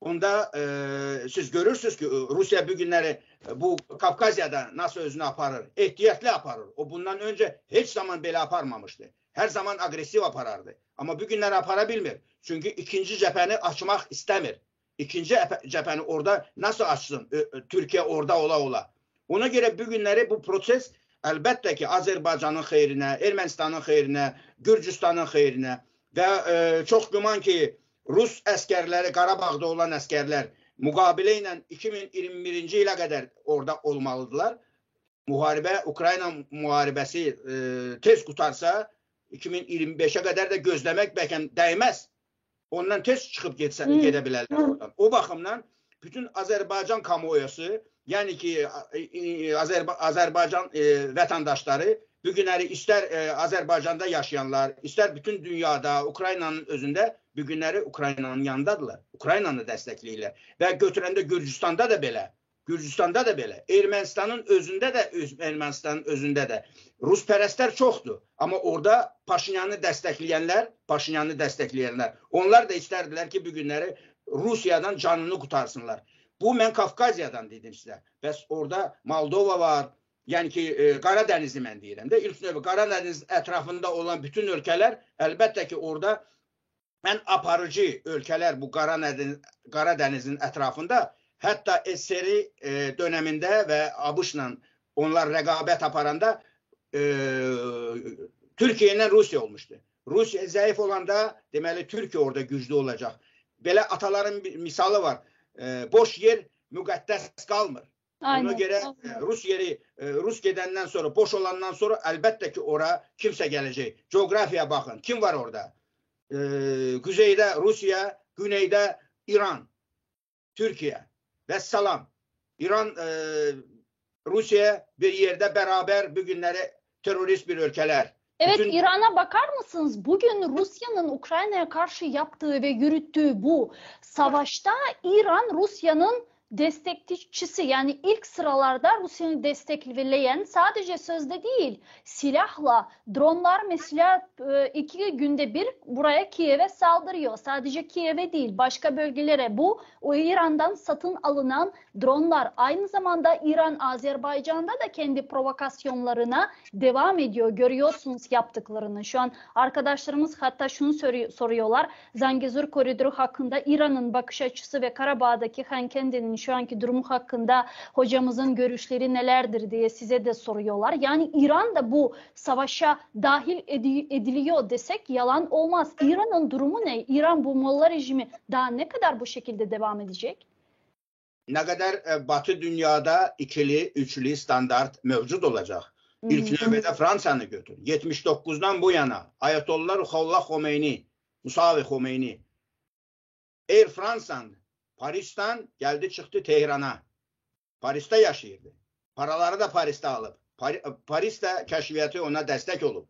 Onda e, siz görürsüz ki, Rusiye bugünleri bu Kafkasyada nasıl özünü aparır? Ehtiyatlı aparır. O bundan önce hiç zaman belə aparmamıştı. Her zaman agresiv aparardı. Amma bugünleri apara bilmir. Çünki ikinci cəbhəni açmaq istəmir. İkinci cəbhəni orada nasıl açsın? Türkiye orada ola ola. Ona görə bugünləri bu proses əlbəttə ki, Azərbaycanın xeyrinə, Ermənistanın xeyrinə, Gürcüstanın xeyrinə və e, çox güman ki, Rus əskərləri, Qarabağda olan əskərlər müqavilə ilə 2021-ci ilə qədər orada olmalıdırlar. Müharibə, Ukrayna müharibəsi e, tez qutarsa, 2025-ə qədər də gözləmək bəlkə dəyməz. Ondan tez çıxıb getsə, hmm. gedə bilərlər oradan. O baxımdan bütün Azərbaycan kamuoyusu, yəni ki, Azərba Azərbaycan e, vətəndaşları bu günləri istər e, Azərbaycanda yaşayanlar, istər bütün dünyada, Ukraynanın özündə bu günləri Ukraynanın yanındadırlar. Ukraynanı dəstəkləyirlər. Və götürəndə Gürcüstanda da belə. Gürcüstanda da belə. Ermənistanın özündə də öz, Ermənistanın özündə də Ruspərəstlər çoxdur. Amma orada Paşinyanı dəstəkləyənlər, Paşinyanı dəstəkləyənlər, onlar da istərdilər ki, bu günləri Rusiyadan canını qutarsınlar. Bu mən Kafkaziyadan dedim sizə. Bəs orada Moldova var, yəni ki, e, Qaradənizi mən deyirəm də. İlk növbə Qaradəniz ətrafında olan bütün ölkələr əlbəttə ki, orada ən aparıcı ölkələr bu Qaradəniz, Qaradənizin ətrafında hətta SSR e, dönəmində və ABŞ-la onlar rəqabət aparanda e, Türkiyə ilə Rusiya olmuşdu. Rusiya zəif olanda deməli Türkiyə orada güclü olacaq. Belə ataların bir misalı var. E, boş yer müqəddəs qalmır. Aynen. Ona görə e, Rus yeri e, Rus gedəndən sonra, boş olandan sonra əlbəttə ki, ora kimsə gələcək. Coğrafiyaya baxın. Kim var orada? E, kuzeydə Rusiya, güneydə İran, Türkiyə. Vəssalam. İran, e, Rusiya bir yerdə beraber bu günləri terörist bir ölkələr. Evet Bütün... İran'a bakar mısınız? Bugün Rusya'nın Ukrayna'ya karşı yaptığı ve yürüttüğü bu savaşta İran Rusya'nın destekçisi yani ilk sıralarda Rusya'yı destekleyen sadece sözde değil silahla dronlar mesela e, iki günde bir buraya Kiev'e saldırıyor. Sadece Kiev'e değil başka bölgelere bu o İran'dan satın alınan dronlar aynı zamanda İran Azerbaycan'da da kendi provokasyonlarına devam ediyor. Görüyorsunuz yaptıklarını. Şu an arkadaşlarımız hatta şunu soruyorlar. Zangezur koridoru hakkında İran'ın bakış açısı ve Karabağ'daki Hankendi'nin şu anki durumu hakkında hocamızın görüşleri nelerdir diye size de soruyorlar. Yani İran da bu savaşa dahil ediliyor desek yalan olmaz. İran'ın durumu ne? İran bu Molla rejimi daha ne kadar bu şekilde devam edecek? Nə qədər e, Batı dünyada ikili, üçlü standart mövcud olacaq. İlk növbədə Fransanı götür. 79-dan bu yana Ayatollah Ruhollah Xomeyni, Musavi Xomeyni Air France-dan, Paris'ten geldi çıktı Tehran'a. Paris'te yaşayırdı. Paraları da Paris'te alıp. Paris'te kəşfiyyatı ona destek olup.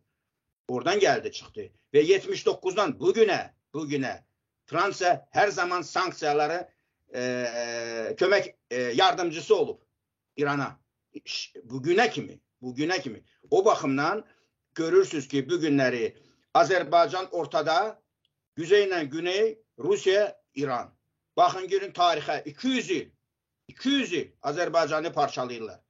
Oradan geldi çıktı. Ve 79'dan bugüne, bugüne Fransa her zaman sanksiyaları e, kömek e, yardımcısı olup İran'a. Bugüne kimi? Bugüne kimi? O bakımdan görürsünüz ki bugünleri Azerbaycan ortada, Güzeylə Güney, Rusiya, İran. Baxın girin tarixə 200 il, 200 il Azərbaycanı parçalayırlar.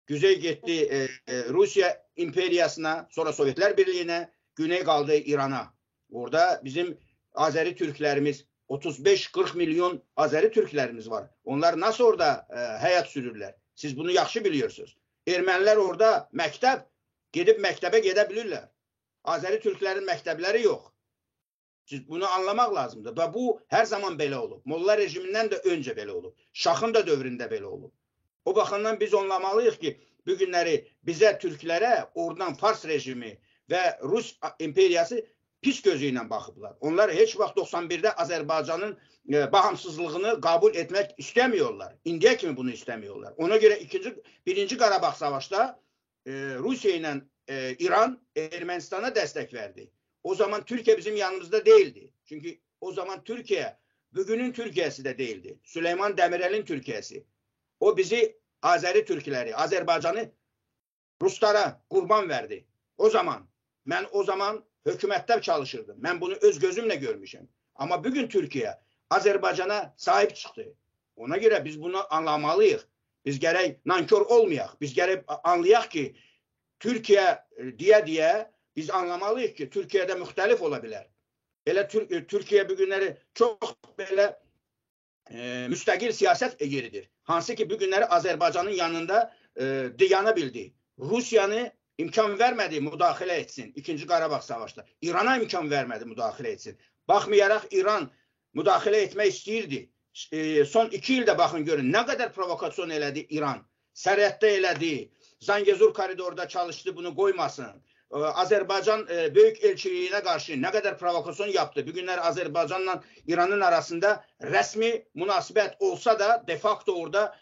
Güzey getdi e, e, Rusiya imperiyasına, sonra Sovetlər Birliyinə, Güney qaldı İrana. Orada bizim Azəri türklərimiz 35-40 milyon Azəri türklərimiz var. Onlar nasıl orada e, həyat sürürlər? Siz bunu yaxşı biliyorsunuz. Ermənilər orada məktəb, gedib məktəbə gedə bilirlər. Azəri türklərin məktəbləri yox. Siz bunu anlamaq lazımdır. Və bu hər zaman belə olub. Molla rejimindən də öncə belə olub. Şahın da dövründə belə olub. O baxımdan biz anlamalıyıq ki, bu günləri bizə türklərə oradan Fars rejimi və Rus imperiyası pis gözü ilə baxıblar. Onlar heç vaxt 91-də Azərbaycanın e, bağımsızlığını qəbul etmək istəmiyorlar. İndiyə kimi bunu istəmiyorlar. Ona görə ikinci, birinci Qarabağ savaşda e, Rusiya ilə e, İran Ermənistana dəstək verdi. O zaman Türkiye bizim yanımızda değildi. Çünkü o zaman Türkiye bugünün Türkiye'si de değildi. Süleyman Demirel'in Türkiye'si. O bizi Azeri Türkleri, Azerbaycan'ı Ruslara kurban verdi. O zaman ben o zaman hökumətdə çalışırdım. Mən bunu öz gözümlə görmüşəm. Amma bugün Türkiye. Azerbaycana sahip çıxdı. Ona görə biz bunu anlamalıyıq. Biz gərək nankör olmayaq. Biz gərək anlayaq ki, Türkiyə deyə-deyə biz anlamalıyıq ki, Türkiyədə müxtəlif ola bilər. Elə Türkiyə bu günləri çox belə e, müstəqil siyasət yeridir. Hansı ki, bu günləri Azərbaycanın yanında e, dayana bildi. Rusiyanı imkan vermədi müdaxilə etsin İkinci Qarabağ savaşında. İrana imkan vermədi müdaxilə etsin. Baxmayaraq İran müdaxilə etmək istəyirdi. E, son 2 ildə baxın görün nə qədər provokasyon elədi İran. Sərhəddə elədi. Zangezur koridorda çalışdı bunu qoymasın. E, Azərbaycan e, böyük elçiliyinə qarşı nə qədər provokasyon yaptı. Bu günlər Azərbaycanla İranın arasında rəsmi münasibət olsa da de facto orada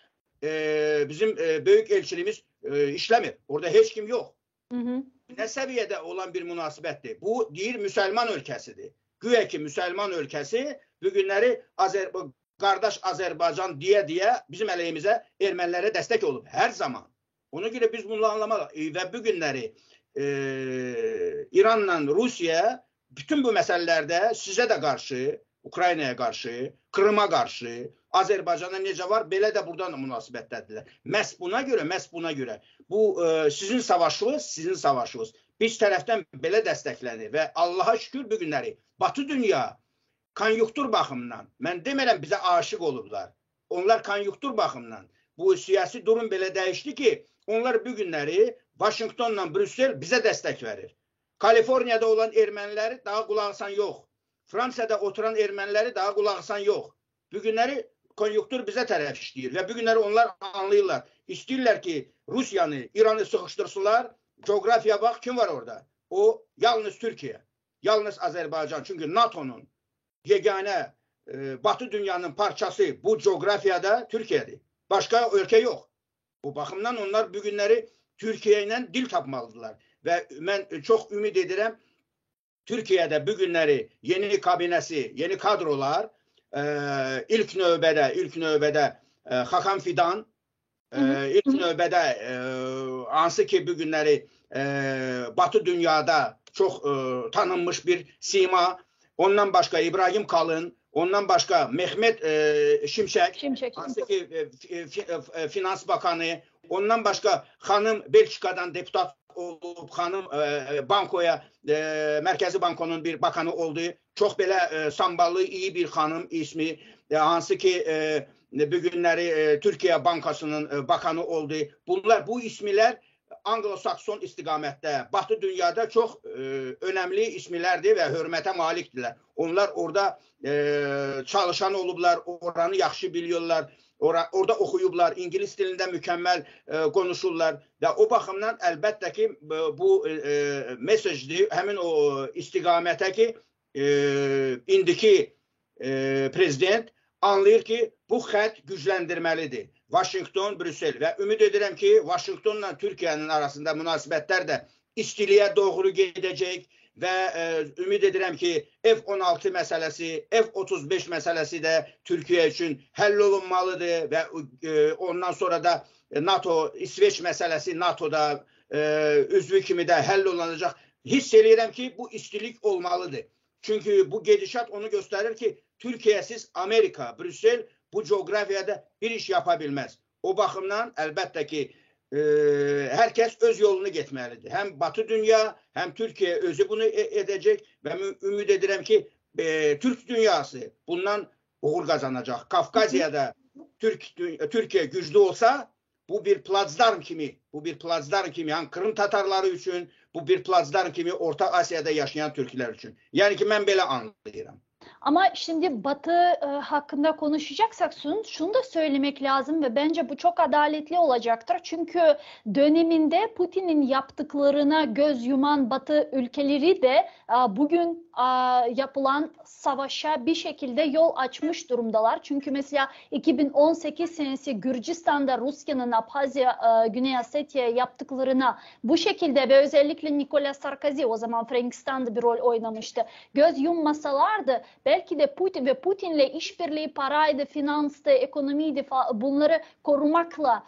e, bizim e, böyük elçiliyimiz e, işləmir. Orada heç kim yox. Hı hı. Nə səviyyədə olan bir münasibətdir? Bu deyir müsəlman ölkəsidir. Güya ki müsəlman ölkəsi bu günləri Azər qardaş Azərbaycan deyə-deyə bizim əleyhimizə ermənilərə dəstək olub hər zaman. Ona görə biz bunu anlamalıyıq və bu günləri e, İranla Rusiya bütün bu məsələlərdə sizə də qarşı, Ukraynaya qarşı, Krıma qarşı, Azərbaycana necə var, belə də buradan münasibətdədirlər. Məhz buna görə, məhz buna görə bu e, sizin savaşınız, sizin savaşınız biz tərəfdən belə dəstəklənir və Allaha şükür bu günləri Batı dünya konyuktur baxımından, mən demirəm bizə aşiq olublar. Onlar konyuktur baxımından bu siyasi durum belə dəyişdi ki, onlar bu günləri Vaşinqtonla Brüssel bizə dəstək verir. Kaliforniyada olan erməniləri daha qulaq asan yox. Fransada oturan erməniləri daha qulaq asan yox. Bu günləri konyuktur bizə tərəf işləyir və bu günləri onlar anlayırlar. İstəyirlər ki, Rusiyanı, İranı sıxışdırsınlar. Coğrafiya bax, kim var orada? O yalnız Türkiyə, yalnız Azərbaycan. Çünki NATO-nun yeganə e, Batı dünyanın parçası bu coğrafiyada Türkiyədir. Başqa ölkə yox. Bu baxımdan onlar bu günləri Türkiyə ilə dil tapmalıdırlar. Və mən çox ümid edirəm Türkiyədə bu günləri yeni kabinəsi, yeni kadrolar e, ilk növbədə, ilk növbədə e, Hakan Fidan, e, ilk növbədə e, hansı ki bu günləri e, Batı dünyada çox e, tanınmış bir sima, ondan başqa İbrahim Kalın, ondan başqa Mehmet e, Şimşək, Şimşək. hansı ki e, fi, e, Finans Bakanı, ondan başqa xanım Belçikadan deputat olub, xanım e, bankoya, e, Mərkəzi Bankonun bir bakanı oldu. Çox belə e, samballı, iyi bir xanım ismi, e, hansı ki e, bu günləri e, Türkiyə Bankasının e, bakanı oldu. Bunlar, bu ismilər Anglo-Sakson istiqamətdə, Batı dünyada çox e, önəmli ismilərdir və hörmətə malikdirlər. Onlar orada e, çalışan olublar, oranı yaxşı biliyorlar, ora, orada oxuyublar, ingilis dilində mükəmməl e, konuşurlar və o baxımdan əlbəttə ki, bu e, e, mesajdır həmin o istiqamətə ki, e, indiki e, prezident anlayır ki, bu xətt gücləndirməlidir. Vaşinqton, Brüssel və ümid edirəm ki, Vaşinqtonla Türkiyənin arasında münasibətlər də istiliyə doğru gedəcək və e, ümid edirəm ki, F-16 məsələsi, F-35 məsələsi də Türkiyə üçün həll olunmalıdır və e, ondan sonra da NATO, İsveç məsələsi NATO-da e, üzvü kimi də həll olunacaq. Hiss eləyirəm ki, bu istilik olmalıdır. Çünki bu gedişat onu göstərir ki, Türkiyəsiz Amerika, Brüssel bu coğrafiyada bir iş yapa bilməz. O baxımdan əlbəttə ki, e, hər kəs öz yolunu getməlidir. Həm Batı dünya, həm Türkiyə özü bunu e edəcək və ümid edirəm ki, e, Türk dünyası bundan uğur qazanacaq. Kafkasyada Türk Türkiyə güclü olsa, bu bir platsdarm kimi, bu bir platsdarm kimi, yəni Krım Tatarları üçün, bu bir platsdarm kimi Orta Asiyada yaşayan türklər üçün. Yəni ki, mən belə anlayıram. Ama şimdi Batı e, hakkında konuşacaksak şunu, şunu da söylemek lazım ve bence bu çok adaletli olacaktır. Çünkü döneminde Putin'in yaptıklarına göz yuman Batı ülkeleri de e, bugün e, yapılan savaşa bir şekilde yol açmış durumdalar. Çünkü mesela 2018 senesi Gürcistan'da Rusya'nın Abhazya, e, Güney Osetya'ya yaptıklarına bu şekilde ve özellikle Nicolas Sarkozy o zaman Frankistan'da bir rol oynamıştı. Göz yummasalardı. Belki de Putin ve Putinle işbirliği paraydı, finanstı, ekonomiydi bunları korumakla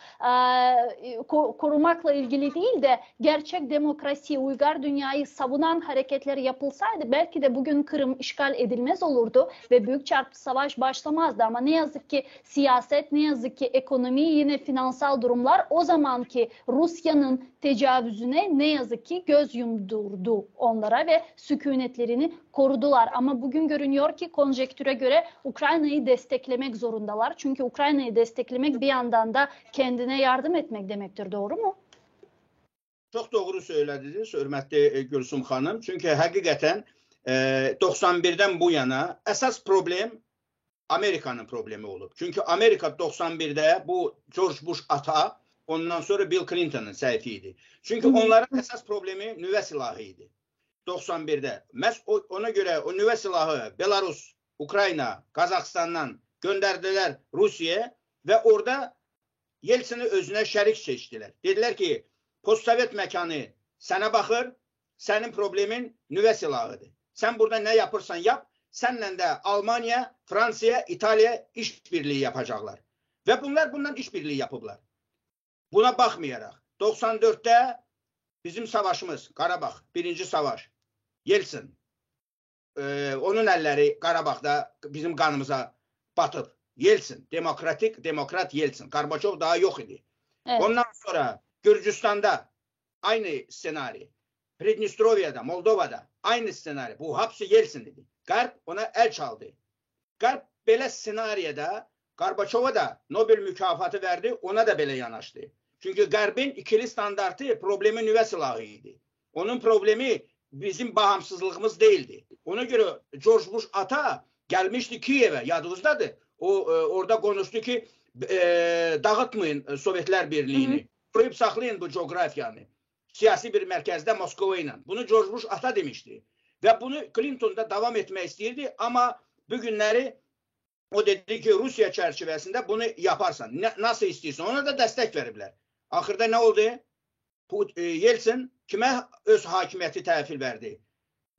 korumakla ilgili değil de gerçek demokrasi, uygar dünyayı savunan hareketler yapılsaydı belki de bugün Kırım işgal edilmez olurdu ve büyük çarpı savaş başlamazdı. Ama ne yazık ki siyaset, ne yazık ki ekonomi, yine finansal durumlar o zamanki Rusya'nın tecavüzüne ne yazık ki göz yumdurdu onlara ve sükunetlerini korudular. Ama bugün görünüyor ki konjektüre göre Ukrayna'yı desteklemek zorundalar. Çünkü Ukrayna'yı desteklemek bir yandan da kendine yardım etmek demektir. Doğru mu? Çox doğru söylədiniz, hörmətli Gülsüm xanım. Çünki həqiqətən 91-dən bu yana əsas problem Amerikanın problemi olub. Çünki Amerika 91-də bu George Bush ata, ondan sonra Bill Clinton'ın səhvi idi. Çünki onların əsas problemi nüvə silahı idi. 91-də. Məhz ona görə o nüvə silahı Belarus, Ukrayna, Qazaxıstandan göndərdilər Rusiyaya və orada Yeltsini özünə şərik seçdilər. Dedilər ki, postsovet məkanı sənə baxır, sənin problemin nüvə silahıdır. Sən burada nə yapırsan yap, sənlə də Almaniya, Fransiya, İtaliya işbirliyi yapacaqlar. Və bunlar bundan işbirliyi yapıblar. Buna baxmayaraq, 94-də bizim savaşımız, Qarabağ, birinci savaş, Yeltsin, onun əlləri Qarabağda bizim qanımıza batıb. Yeltsin, demokratik, demokrat Yeltsin. Gorbaçov daha yox idi. Evet. Ondan sonra Gürcüstanda aynı ssenari. Pridnestroviyada, Moldovada aynı ssenari. Bu hapsi Yeltsin idi. Qərb ona əl çaldı. Qərb belə ssenariyada Gorbaçova da Nobel mükafatı verdi, ona da belə yanaşdı. Çünki Qərbin ikili standartı problemi nüvə silahı idi. Onun problemi bizim bağımsızlığımız değildi. Ona göre George Bush ata gelmişti Kiev'e, yadınızdadır. O orada konuştu ki dağıtmayın Sovetler Birliği'ni. Koruyup saklayın bu coğrafyanı. Siyasi bir merkezde Moskova ile. Bunu George Bush ata demişti. Ve bunu Clinton da devam etmek istəyirdi ama bugünleri o dedi ki Rusya çerçevesinde bunu yaparsan, nasıl istiyorsan ona da destek veriblər. Axırda nə oldu? Yeltsin kimə öz hakimiyyəti təhvil verdi?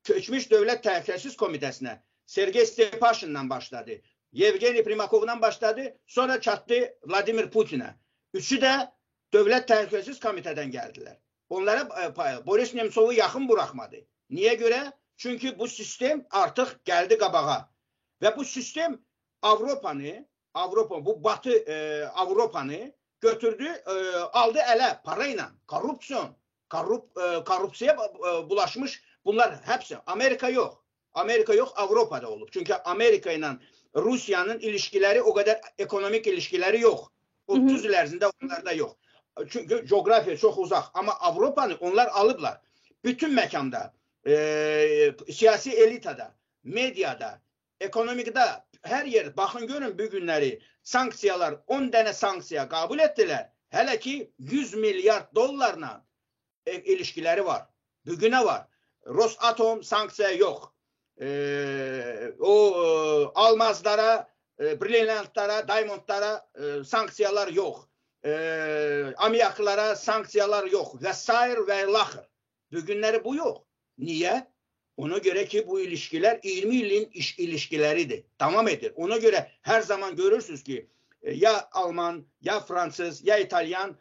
Keçmiş Dövlət Təhlükəsizlik Komitəsinə Sergey Stepaşin'dan başladı. Yevgeni Primakov'dan başladı. Sonra çatdı Vladimir Putin'e. Üçü də Dövlət Təhlükəsizlik Komitədən gəldilər. Onlara Boris Nemtsov'u yaxın buraxmadı. Niyə görə? Çünki bu sistem artıq gəldi qabağa. Və bu sistem Avropanı, Avropa, bu Batı Avropanı götürdü, aldı ələ parayla, korrupsiyon, korrupsiya bulaşmış bunlar hepsi. Amerika yox. Amerika yox, Avropada olub. Çünki Amerika ilə Rusiyanın ilişkiləri o qədər ekonomik ilişkiləri yox. 30 il ərzində onlarda yox. Çünki coğrafiya çox uzaq. Amma Avropanı onlar alıblar. Bütün məkanda, siyasi elitada, mediada, ekonomikdə, hər yer, baxın görün bu günləri sanksiyalar, 10 dənə sanksiya qəbul etdilər. Hələ ki 100 milyard dollarla ilişkiləri var. Bugünə var. Rosatom sanksiya yox. O almazlara, brilyantlara, diamondlara sanksiyalar yox. Amiyaklara sanksiyalar yox və sair və ilaxır. Bugünləri bu yox. Niyə? Ona görə ki, bu ilişkilər 20 ilin iş ilişkiləridir. Davam edir. Ona görə hər zaman görürsünüz ki, ya Alman, ya Fransız, ya İtalyan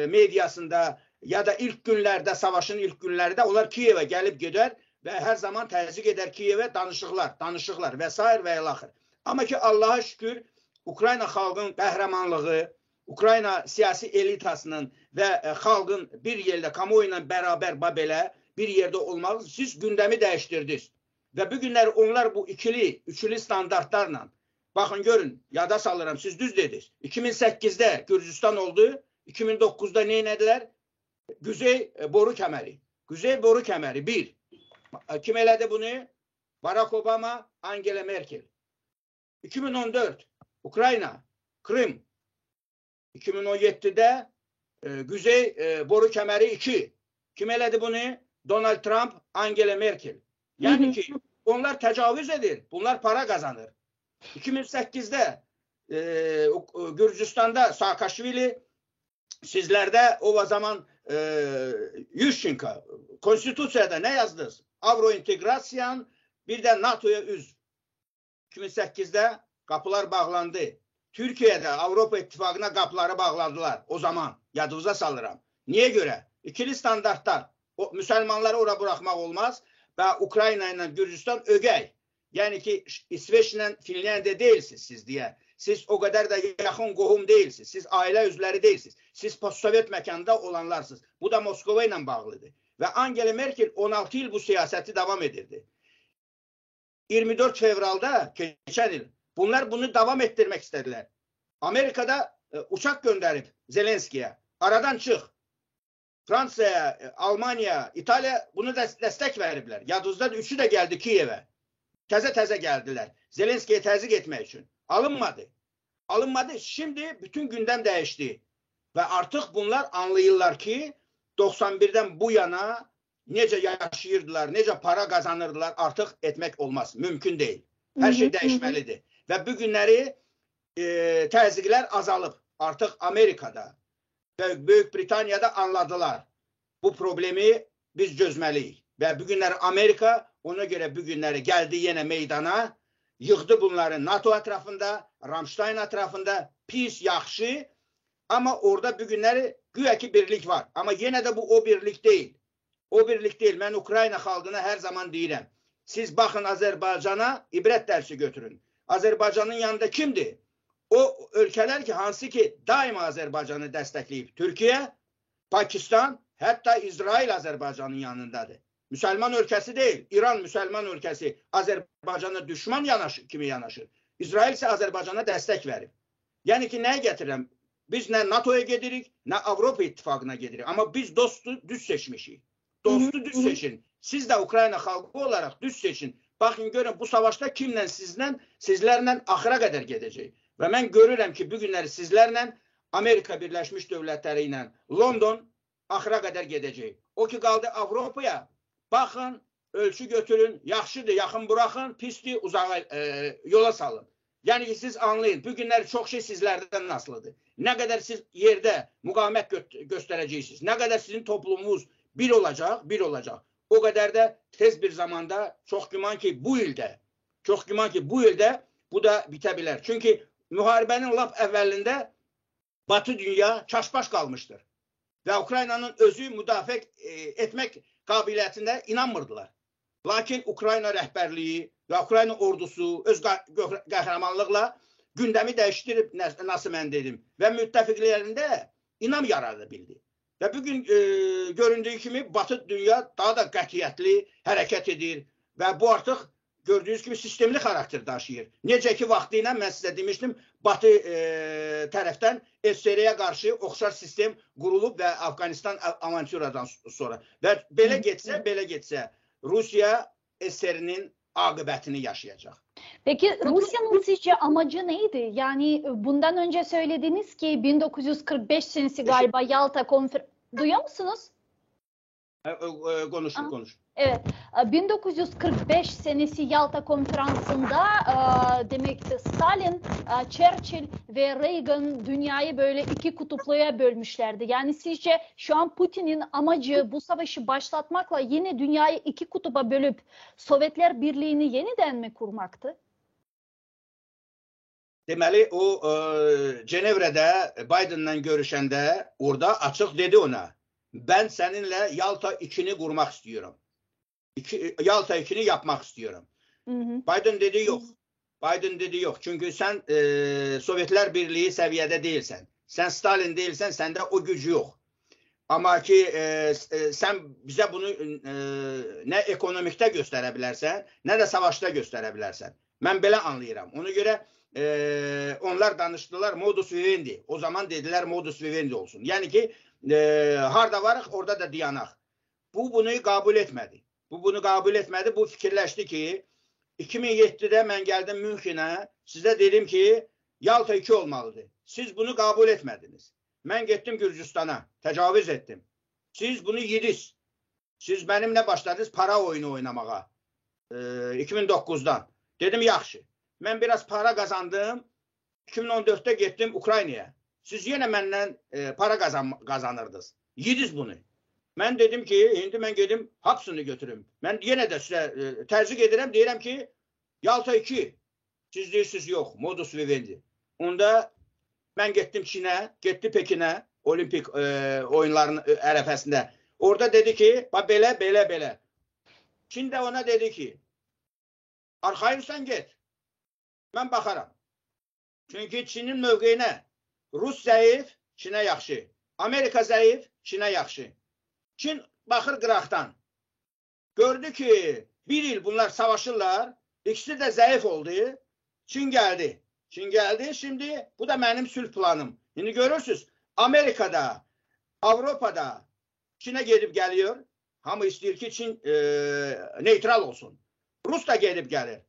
mediasında ya da ilk günlərdə, savaşın ilk günlərində onlar Kiyevə gəlib gedər və hər zaman təzyiq edər Kiyevə danışıqlar, danışıqlar və sair və ilaxır. Amma ki, Allaha şükür, Ukrayna xalqının qəhrəmanlığı, Ukrayna siyasi elitasının və xalqın bir yerdə, kamuoyu ilə bərabər belə bir yerdə olmağı siz gündəmi dəyişdirdiniz. Və bu günlər onlar bu ikili, üçlü standartlarla, baxın görün, yada salıram, siz düz dediniz. 2008-də Gürcüstan oldu, 2009-da nə elədilər? Güzey boru kəməri. Güzey boru kəməri bir. Kim elədi bunu? Barack Obama, Angela Merkel. 2014 Ukrayna, Krım. 2017-də Güzey boru kəməri 2. Kim elədi bunu? Donald Trump, Angela Merkel. Yəni ki, onlar təcavüz edir, bunlar para qazanır. 2008-də Gürcüstanda Saakashvili, sizlərdə o zaman Yushchenko, konstitusiyada nə yazdınız? Avrointegrasiyan, bir də NATO-ya üzv. 2008-də qapılar bağlandı. Türkiyə də Avropa İttifaqına qapıları bağladılar o zaman. Yadınıza salıram. Niyə görə? İkili standartlar. O, müsəlmanları ora buraxmaq olmaz və Ukrayna ilə Gürcüstan ögey. Yəni ki, İsveçlə Finlandiya deyilsiniz siz deyə. Siz o qədər də yaxın qohum deyilsiniz. Siz ailə üzvləri deyilsiniz. Siz postsovet məkanda olanlarsınız. Bu da Moskova ilə bağlıdır. Və Angela Merkel 16 il bu siyasəti davam edirdi. 24 fevralda keçən il bunlar bunu davam etdirmək istədilər. Amerikada e, uçaq göndərib Zelenskiyə. Aradan çıx. Fransaya, e, Almaniya, İtaliya bunu da dəstək veriblər. Yadınızda üçü də gəldi Kiyevə. Təzə-təzə gəldilər. Zelenskiyə təzyiq etmək üçün. Alınmadı. Alınmadı. Şimdi bütün gündəm dəyişdi. Və artıq bunlar anlayırlar ki, 91-dən bu yana necə yaşayırdılar, necə para qazanırdılar, artıq etmək olmaz. Mümkün deyil. Hər şey dəyişməlidir. Və bu günləri e, təzyiqlər azalıb. Artıq Amerikada və Böyük Britaniyada anladılar. Bu problemi biz çözməliyik. Və bu günləri Amerika ona görə bu günləri gəldi yenə meydana, yığdı bunları NATO ətrafında, Ramstein ətrafında, pis, yaxşı, amma orada bu günləri güya ki birlik var. Amma yenə də bu o birlik deyil. O birlik deyil. Mən Ukrayna xalqına hər zaman deyirəm. Siz baxın Azərbaycana, ibrət dərsi götürün. Azərbaycanın yanında kimdir? O ölkələr ki, hansı ki daima Azərbaycanı dəstəkləyib. Türkiyə, Pakistan, hətta İsrail Azərbaycanın yanındadır. Müsəlman ölkəsi deyil. İran müsəlman ölkəsi Azərbaycana düşman yanaşır, kimi yanaşır. İsrail isə Azərbaycana dəstək verib. Yəni ki, nəyə gətirirəm? Biz nə NATO-ya gedirik, nə Avropa İttifaqına gedirik. Amma biz dostu düz seçmişik. Dostu düz seçin. Siz də Ukrayna xalqı olaraq düz seçin. Baxın görün bu savaşda kimlə sizlə, sizlərlə axıra qədər gedəcək. Və mən görürəm ki, bu günləri sizlərlə Amerika Birləşmiş Dövlətləri ilə London axıra qədər gedəcək. O ki qaldı Avropaya, baxın, ölçü götürün, yaxşıdır, yaxın buraxın, pisdir, uzağa e, yola salın. Yəni ki, siz anlayın, bu günlər çox şey sizlərdən asılıdır. Nə qədər siz yerdə müqavimət gö göstərəcəksiniz, nə qədər sizin toplumunuz bir olacaq, bir olacaq. O qədər də tez bir zamanda çox güman ki, bu ildə, çox güman ki, bu ildə bu da bitə bilər. Çünki müharibənin lap əvvəlində Batı dünya çaşbaş qalmışdır. Və Ukraynanın özü müdafiə e, etmək qabiliyyətinə inanmırdılar. Lakin Ukrayna rəhbərliyi və Ukrayna ordusu öz qəhrəmanlıqla gündəmi dəyişdirib, nasıl mən dedim, və müttəfiqlərində inam yarada bildi. Və bugün e, göründüyü kimi Batı dünya daha da qətiyyətli hərəkət edir və bu artıq gördüyünüz kimi sistemli xarakter daşıyır. Necə ki vaxtı ilə mən sizə demişdim, Batı e, tərəfdən SSR-yə qarşı oxşar sistem qurulub və Afqanistan avantüradan sonra. Və belə getsə, belə getsə Rusiya SSR-nin aqibətini yaşayacaq. Peki Rusya'nın sizce amacı neydi? Yani bundan önce söylediniz ki 1945 senesi galiba Yalta konfer... Duyuyor musunuz? E, e, konuşun, konuş. Evet, 1945 senesi Yalta Konferansı'nda e, demek Stalin, e, Churchill ve Reagan dünyayı böyle iki kutupluya bölmüşlerdi. Yani sizce şu an Putin'in amacı bu savaşı başlatmakla yine dünyayı iki kutuba bölüp Sovyetler Birliği'ni yeniden mi kurmaktı? Deməli o e, Cenevrədə Biden'la görüşəndə orada açıq dedi ona. Ben seninle Yalta 2'ni kurmak istiyorum. İki, Yalta 2'ni yapmak istiyorum. Hı hı. Biden dedi yok. Biden dedi yok. Çünkü sen e, Sovyetler Birliği seviyede değilsen. Sen Stalin değilsen sende o gücü yok. Ama ki e, e, sen bize bunu e, ne ekonomikte gösterebilirsen ne de savaşta gösterebilirsen. Mən belə anlayıram. Ona görə e, onlar danışdılar modus vivendi. O zaman dediler modus vivendi olsun. Yəni ki e, harda varıq orada da dayanaq. Bu bunu qəbul etmədi. Bu bunu qəbul etmədi. Bu fikirləşdi ki 2007-də mən gəldim Münxenə, sizə dedim ki Yalta 2 olmalıdır. Siz bunu qəbul etmədiniz. Mən getdim Gürcüstana, təcavüz etdim. Siz bunu yediniz. Siz mənimlə başladınız para oyunu oynamağa. E, 2009-dan. Dedim yaxşı. Mən biraz para qazandım. 2014-də getdim Ukraynaya. Siz yenə məndən e, para qazan qazanırdınız. Yediniz bunu. Mən dedim ki, indi mən gedim hapsını götürüm. Mən yenə də sizə e, təzyiq edirəm, deyirəm ki, Yalta 2. Siz deyirsiz yox, modus vivendi. Onda mən getdim Çinə, getdi Pekinə, olimpik e, oyunların e, ərəfəsində. Orada dedi ki, bax belə, belə, belə. Çin də ona dedi ki, arxayınsan get. Mən baxaram. Çünki Çinin mövqeyinə Rus zəif, Çinə yaxşı. Amerika zəif, Çinə yaxşı. Çin baxır qıraqdan. Gördü ki, bir il bunlar savaşırlar, ikisi də zəif oldu. Çin gəldi. Çin gəldi, şimdi bu da mənim sülh planım. İndi görürsünüz, Amerikada, Avropada Çinə gedib gəliyor. Hamı istəyir ki, Çin e, neytral olsun. Rus da gedib gəlir.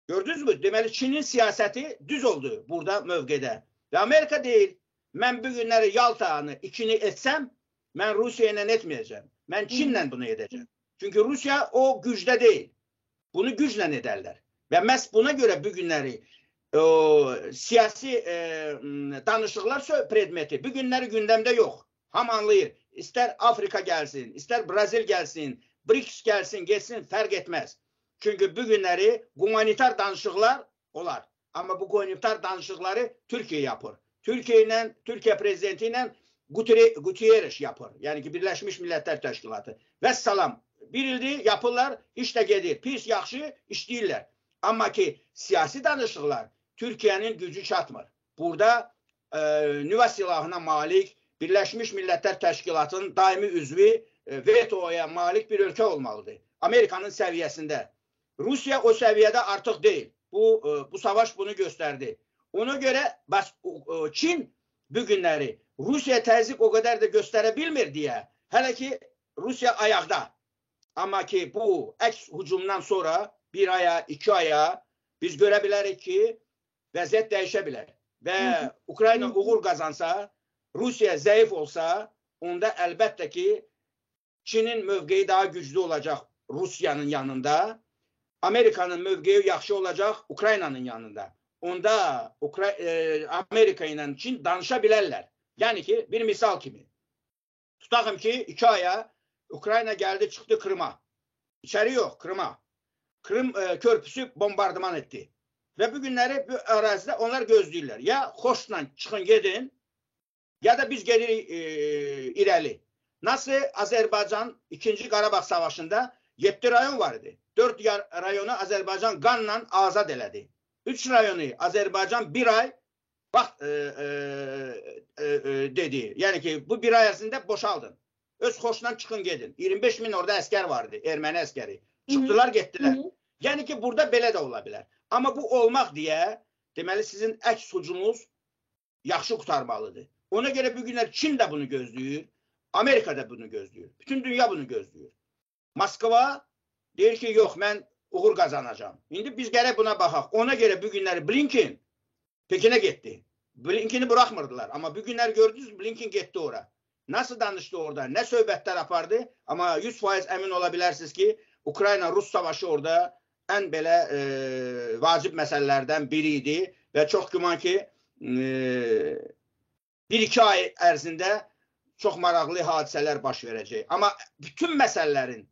Gördünüzmü? Deməli Çinin siyasəti düz oldu burada mövqedə. Və Amerika deyil, mən bu günləri Yaltanı ikini etsəm, mən Rusiya ilə etməyəcəm. Mən Çinlə bunu edəcəm. Çünki Rusiya o gücdə deyil. Bunu güclə edərlər. Və məhz buna görə bu günləri o siyasi e, danışıqlar predmeti bu günləri gündəmdə yox. Hamı anlayır. İstər Afrika gəlsin, istər Brazil gəlsin, BRICS gəlsin, getsin, fərq etməz. Çünki bu günləri humanitar danışıqlar olar. Amma bu humanitar danışıqları Türkiyə yapır. Türkiyə ilə, Türkiyə prezidenti ilə Guterres yapır. Yəni ki, Birləşmiş Millətlər Təşkilatı. Vəssalam. Bir ildir yapırlar, iş də gedir. Pis, yaxşı işləyirlər. Amma ki, siyasi danışıqlar Türkiyənin gücü çatmır. Burada e, nüvə silahına malik Birləşmiş Millətlər Təşkilatının daimi üzvü e, vetoya malik bir ölkə olmalıdır. Amerikanın səviyyəsində. Rusiya o səviyyədə artıq deyil. Bu e, bu savaş bunu göstərdi. Ona görə bəs e, Çin bu günləri Rusiya təzyiq o qədər də göstərə bilmir deyə hələ ki Rusiya ayaqda. Amma ki bu əks hücumdan sonra bir aya, iki aya biz görə bilərik ki vəziyyət dəyişə bilər. Və Ukrayna uğur qazansa, Rusiya zəif olsa, onda əlbəttə ki Çinin mövqeyi daha güclü olacaq Rusiyanın yanında. Amerikanın mövqeyi yaxşı olacaq Ukraynanın yanında. Onda Ukra e, Amerika ilə Çin danışa bilərlər. Yəni ki, bir misal kimi. Tutaqım ki, iki aya Ukrayna gəldi, çıxdı Krıma. İçəri yox, Krıma. Krım e, körpüsü bombardıman etdi. Və bu günləri bu ərazidə onlar gözləyirlər. Ya xoşla çıxın gedin, ya da biz gedirik e, irəli. Nasıl Azərbaycan 2-ci Qarabağ savaşında 7 rayon var idi. 4 rayonu Azərbaycan qanla azad elədi. 3 rayonu Azərbaycan bir ay vaxt e, e, e, e, dedi. Yəni ki, bu bir ay ərzində boşaldın. Öz xoşla çıxın gedin. 25 min orada əskər var idi, erməni əskəri. Çıxdılar, getdilər. Hı -hı. Yəni ki, burada belə də ola bilər. Amma bu olmaq deyə, deməli sizin əks hücumunuz yaxşı qurtarmalıdır. Ona görə bu günlər Çin də bunu gözləyir, Amerika da bunu gözləyir. Bütün dünya bunu gözləyir. Moskva deyir ki, yox, mən uğur qazanacağam. İndi biz gərək buna baxaq. Ona görə bu günləri Blinken Pekinə getdi. Blinkeni buraxmırdılar. Amma bu günlər gördünüz, Blinken getdi ora. Nasıl danışdı orada, nə söhbətlər apardı, amma 100% əmin ola bilərsiniz ki, Ukrayna-Rus savaşı orada ən belə e, vacib məsələlərdən biri idi və çox güman ki, e, bir-iki ay ərzində çox maraqlı hadisələr baş verəcək. Amma bütün məsələlərin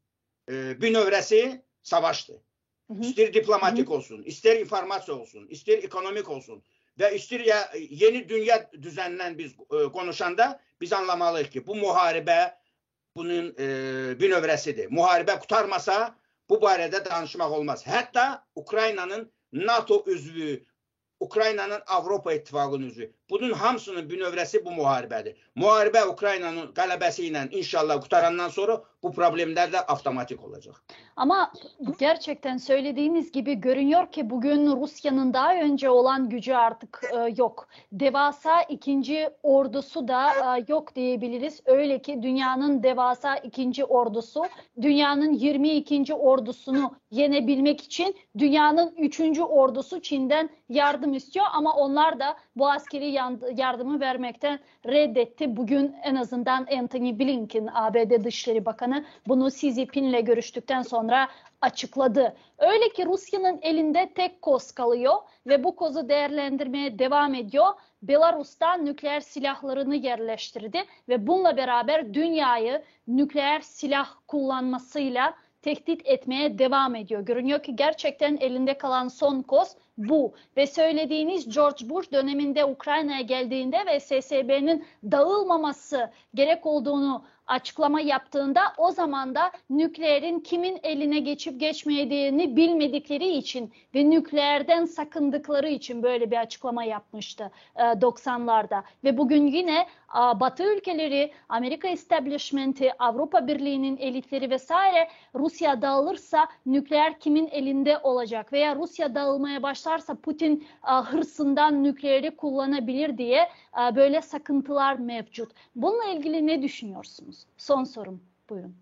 e, bünövrəsi savaşdır. Hı -hı. İstər diplomatik olsun, istər informasiya olsun, istər ekonomik olsun və istər ya yeni dünya düzənindən biz e, konuşanda biz anlamalıyıq ki, bu müharibə bunun e, bünövrəsidir. Müharibə qurtarmasa bu barədə danışmaq olmaz. Hətta Ukraynanın NATO üzvü, Ukraynanın Avropa İttifaqının üzvü. Bunun hamısının bünövrəsi bu müharibədir. Müharibə Ukraynanın qələbəsi ilə inşallah qurtarandan sonra bu problemlər də avtomatik olacaq. Ama gerçekten söylediğiniz gibi görünüyor ki bugün Rusya'nın daha önce olan gücü artık e, yok. Devasa ikinci ordusu da e, yok diyebiliriz. Öyle ki dünyanın devasa ikinci ordusu dünyanın 22. ordusunu yenebilmek için dünyanın üçüncü ordusu Çin'den yardım istiyor. Ama onlar da bu askeri yardımı vermekten reddetti. Bugün en azından Antony Blinken ABD Dışişleri Bakanı bunu Xi Jinping'le görüştükten sonra açıkladı. Öyle ki Rusya'nın elinde tek koz kalıyor ve bu kozu değerlendirmeye devam ediyor. Belarus'ta nükleer silahlarını yerleştirdi ve bununla beraber dünyayı nükleer silah kullanmasıyla tehdit etmeye devam ediyor. Görünüyor ki gerçekten elinde kalan son koz bu. Ve söylediğiniz George Bush döneminde Ukrayna'ya geldiğinde ve SSCB'nin dağılmaması gerek olduğunu açıklama yaptığında o zaman da nükleerin kimin eline geçip geçmediğini bilmedikleri için ve nükleerden sakındıkları için böyle bir açıklama yapmıştı 90'larda. Ve bugün yine Batı ülkeleri, Amerika establishmenti, Avrupa Birliği'nin elitleri vesaire Rusya dağılırsa nükleer kimin elinde olacak veya Rusya dağılmaya başlarsa Putin hırsından nükleeri kullanabilir diye böyle sakıntılar mevcut. Bununla ilgili ne düşünüyorsunuz? Son sorum. Buyurun.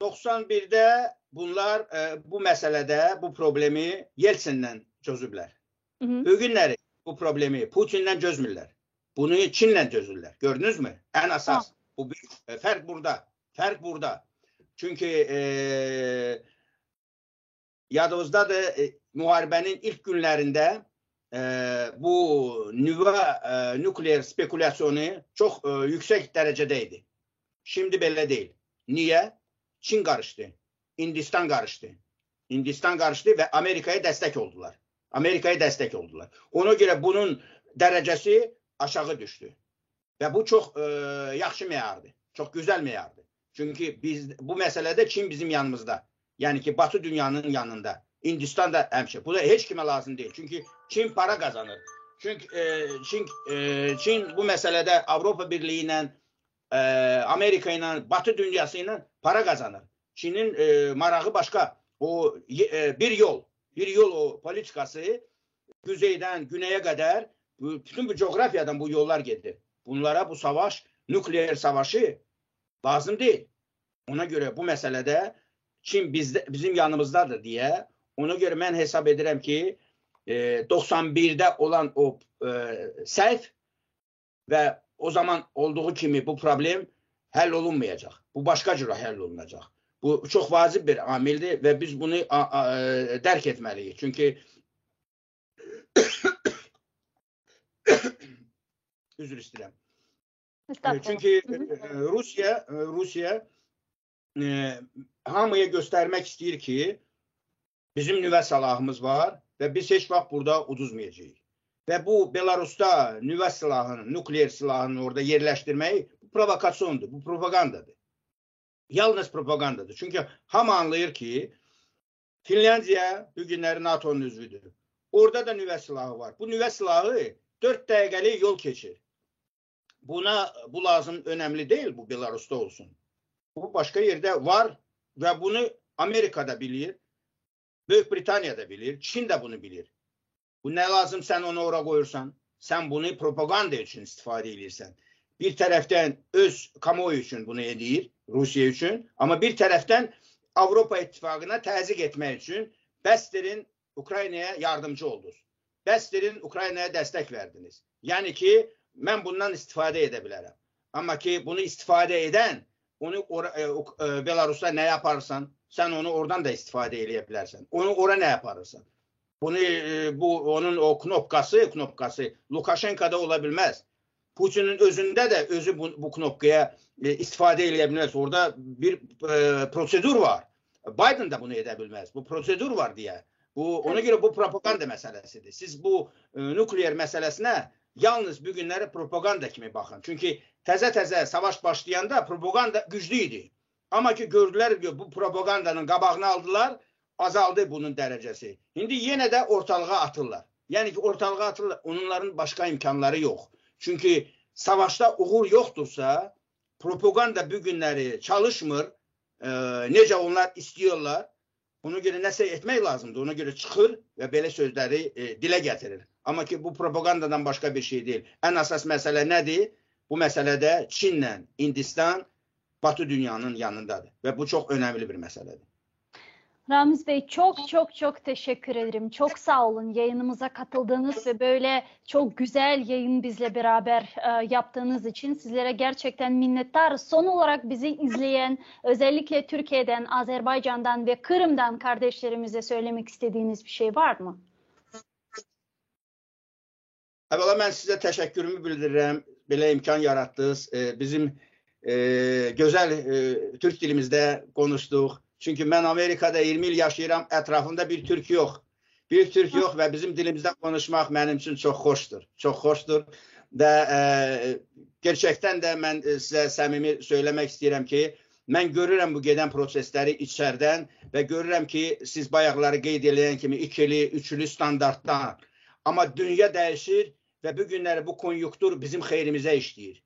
91'de bunlar bu məsələdə bu problemi Yeltsin'lə çözüblər. Hı hı. Bugünləri bu problemi Putin'lə çözmürlər. Bunu Çin'lə çözürlər. Gördünüz mü? En asas. Bu büyük fərq burada. Fərq burada. Çünki e, yadınızdadır e, müharibənin ilk günlərində e, bu nüvə e, nükleer spekülasyonu çox e, yüksək dərəcədə idi. Şimdi belə deyil. Niyə? Çin qarışdı. Hindistan qarışdı. Hindistan qarışdı və Amerikaya dəstək oldular. Amerikaya dəstək oldular. Ona görə bunun dərəcəsi aşağı düşdü. Və bu çox e, yaxşı meyardır. Çox gözəl meyardır. Çünki biz bu məsələdə Çin bizim yanımızda. Yəni ki, Batı dünyanın yanında. Hindistan da həmişə. Bu da heç kimə lazım deyil. Çünki Çin para qazanır. Çünki e, Çin, e, Çin bu məsələdə Avropa Birliyi ilə, e, Amerika ilə, Batı dünyası ilə para qazanır. Çinin e, marağı başqa. O e, bir yol, bir yol o politikası kuzeydən günəyə qədər bütün bu coğrafiyadan bu yollar gedir. Bunlara bu savaş, nükleer savaşı lazım deyil. Ona görə bu məsələdə Çin bizdə, bizim yanımızdadır deyə ona görə mən hesab edirəm ki, e, 91-də olan o e, səhv və o zaman olduğu kimi bu problem həll olunmayacaq. Bu başqa cür həll olunacaq. Bu çox vacib bir amildir və biz bunu a, a, e, dərk etməliyik. Çünki üzr istəyirəm. Çünki Rusiya Rusiya e, hamıya göstərmək istəyir ki, bizim nüvə silahımız var və biz heç vaxt burada uduzmayacağıq. Və bu Belarusda nüvə silahını, nukleer silahını orada yerləşdirmək bu provokasyondur, bu propagandadır. Yalnız propagandadır. Çünki hamı anlayır ki, Finlandiya bu günləri NATO-nun üzvüdür. Orada da nüvə silahı var. Bu nüvə silahı 4 dəqiqəlik yol keçir. Buna bu lazım önemli değil bu Belarus'ta olsun. Bu başka yerde var ve bunu Amerika da bilir, Böyük Britaniya da bilir, Çin de bunu bilir. Bu ne lazım sen onu ora koyursan? Sen bunu propaganda için istifade edirsən. Bir tərəfdən öz kamuoyu üçün bunu edir, Rusiya üçün, amma bir tərəfdən Avropa İttifaqına təzyiq etmək üçün bəsdirin Ukraynaya yardımcı oldunuz. Bəsdirin Ukraynaya dəstək verdiniz. Yəni ki, mən bundan istifadə edə bilərəm. Amma ki, bunu istifadə edən, onu ora, e, e, Belarusda nə yaparsan, sən onu oradan da istifadə eləyə bilərsən. Onu ora nə yaparsan? Bunu e, bu onun o knopkası, knopkası Lukashenko'da ola bilməz. Putin'in özündə də özü bu, bu knopkaya e, istifadə eləyə bilməz. Orada bir e, prosedur var. Biden da bunu edə bilməz. Bu prosedur var deyə. Bu ona görə bu propaganda məsələsidir. Siz bu e, nukleer məsələsinə yalnız bu günləri propaganda kimi baxın. Çünki təzə-təzə savaş başlayanda propaganda güclü idi. Amma ki gördülər ki, bu propagandanın qabağını aldılar, azaldı bunun dərəcəsi. İndi yenə də ortalığa atırlar. Yəni ki, ortalığa atırlar. Onların başqa imkanları yox. Çünki savaşda uğur yoxdursa, propaganda bu günləri çalışmır, e, necə onlar istiyorlar, ona görə nəsə etmək lazımdır. Ona görə çıxır və belə sözləri e, dilə gətirir. Amma ki, bu propagandadan başqa bir şey deyil. Ən əsas məsələ nədir? Bu məsələdə Çinlə Hindistan Batı dünyanın yanındadır və bu çox önəmli bir məsələdir. Ramiz Bey çok çok çok teşekkür ederim. Çok sağ olun yayınımıza katıldığınız ve böyle çok güzel yayın bizle beraber e, yaptığınız için sizlere gerçekten minnettarız. Son olarak bizi izleyen özellikle Türkiye'den, Azerbaycan'dan ve Kırım'dan kardeşlerimize söylemek istediğiniz bir şey var mı? Əvvəla mən sizə təşəkkürümü bildirirəm. Belə imkan yaratdınız. E, bizim e, gözəl e, türk dilimizdə konuşduq. Çünki mən Amerikada 20 il yaşayıram, ətrafımda bir türk yox. Bir türk yox və bizim dilimizdə konuşmaq mənim üçün çox xoşdur. Çox xoşdur və e, gerçəkdən də mən sizə səmimi söyləmək istəyirəm ki, mən görürəm bu gedən prosesləri içərdən və görürəm ki, siz bayaqları qeyd eləyən kimi ikili, üçlü standartdan. Amma dünya dəyişir və bu günləri bu konjunktur bizim xeyrimizə işləyir.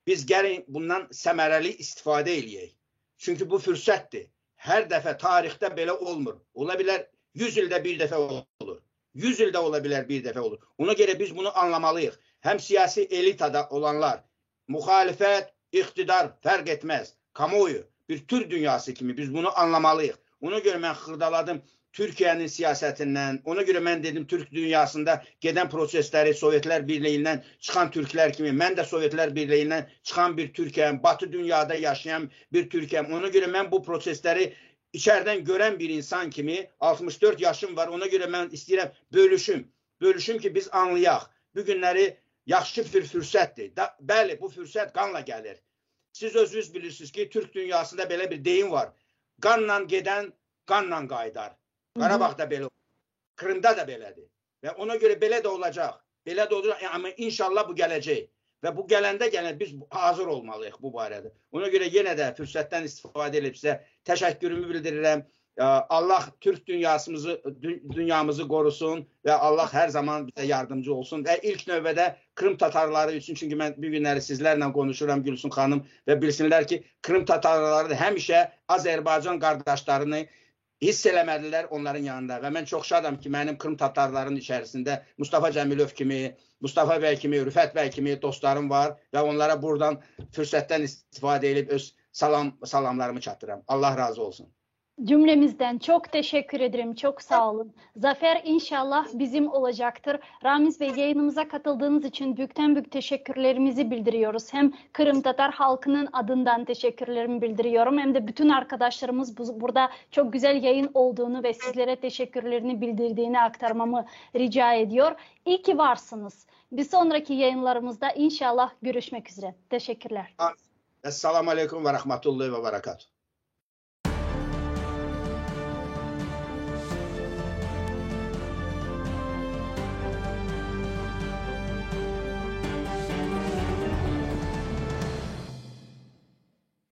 Biz gəlin bundan səmərəli istifadə eləyək. Çünki bu fürsətdir. Hər dəfə tarixdə belə olmur. Ola bilər 100 ildə bir dəfə olur. 100 ildə ola bilər bir dəfə olur. Ona görə biz bunu anlamalıyıq. Həm siyasi elitada olanlar, müxalifət, iqtidar fərq etməz. Kamuoyu, bir Türk dünyası kimi biz bunu anlamalıyıq. Ona görə mən xırdaladım Türkiyənin siyasətindən, ona görə mən dedim Türk dünyasında gedən prosesləri Sovetlər Birliyindən çıxan türklər kimi, mən də Sovetlər Birliyindən çıxan bir Türkiyəm, Batı dünyada yaşayan bir Türkiyəm. Ona görə mən bu prosesləri içərdən görən bir insan kimi 64 yaşım var. Ona görə mən istəyirəm bölüşüm. Bölüşüm ki biz anlayaq. Bu günləri yaxşı bir fürsətdir. Da, bəli, bu fürsət qanla gəlir. Siz özünüz bilirsiniz ki, Türk dünyasında belə bir deyim var. Qanla gedən qanla qayıdar. Qarabağda belə olur. Krımda da belədir. Və ona görə belə də olacaq. Belə də olacaq. Amma inşallah bu gələcək. Və bu gələndə gələn biz hazır olmalıyıq bu barədə. Ona görə yenə də fürsətdən istifadə edib sizə təşəkkürümü bildirirəm. Allah Türk dünyasımızı dünyamızı qorusun və Allah hər zaman bizə yardımcı olsun və ilk növbədə Krım tatarları üçün çünki mən bu günləri sizlərlə konuşuram Gülsün xanım və bilsinlər ki, Krım tatarları da həmişə Azərbaycan qardaşlarını hiss eləmədilər onların yanında və mən çox şadam ki, mənim Krım tatarlarının içərisində Mustafa Cəmilov kimi, Mustafa bəy kimi, Rüfət bəy kimi dostlarım var və onlara buradan fürsətdən istifadə edib öz salam salamlarımı çatdıram. Allah razı olsun. Cümlemizden çok teşekkür ederim. Çok sağ olun. Zafer inşallah bizim olacaktır. Ramiz Bey yayınımıza katıldığınız için büyükten büyük teşekkürlerimizi bildiriyoruz. Hem Kırım Tatar halkının adından teşekkürlerimi bildiriyorum. Hem de bütün arkadaşlarımız bu, burada çok güzel yayın olduğunu ve sizlere teşekkürlerini bildirdiğini aktarmamı rica ediyor. İyi ki varsınız. Bir sonraki yayınlarımızda inşallah görüşmek üzere. Teşekkürler. Esselamu Aleyküm ve Rahmetullahi ve Berekatuhu.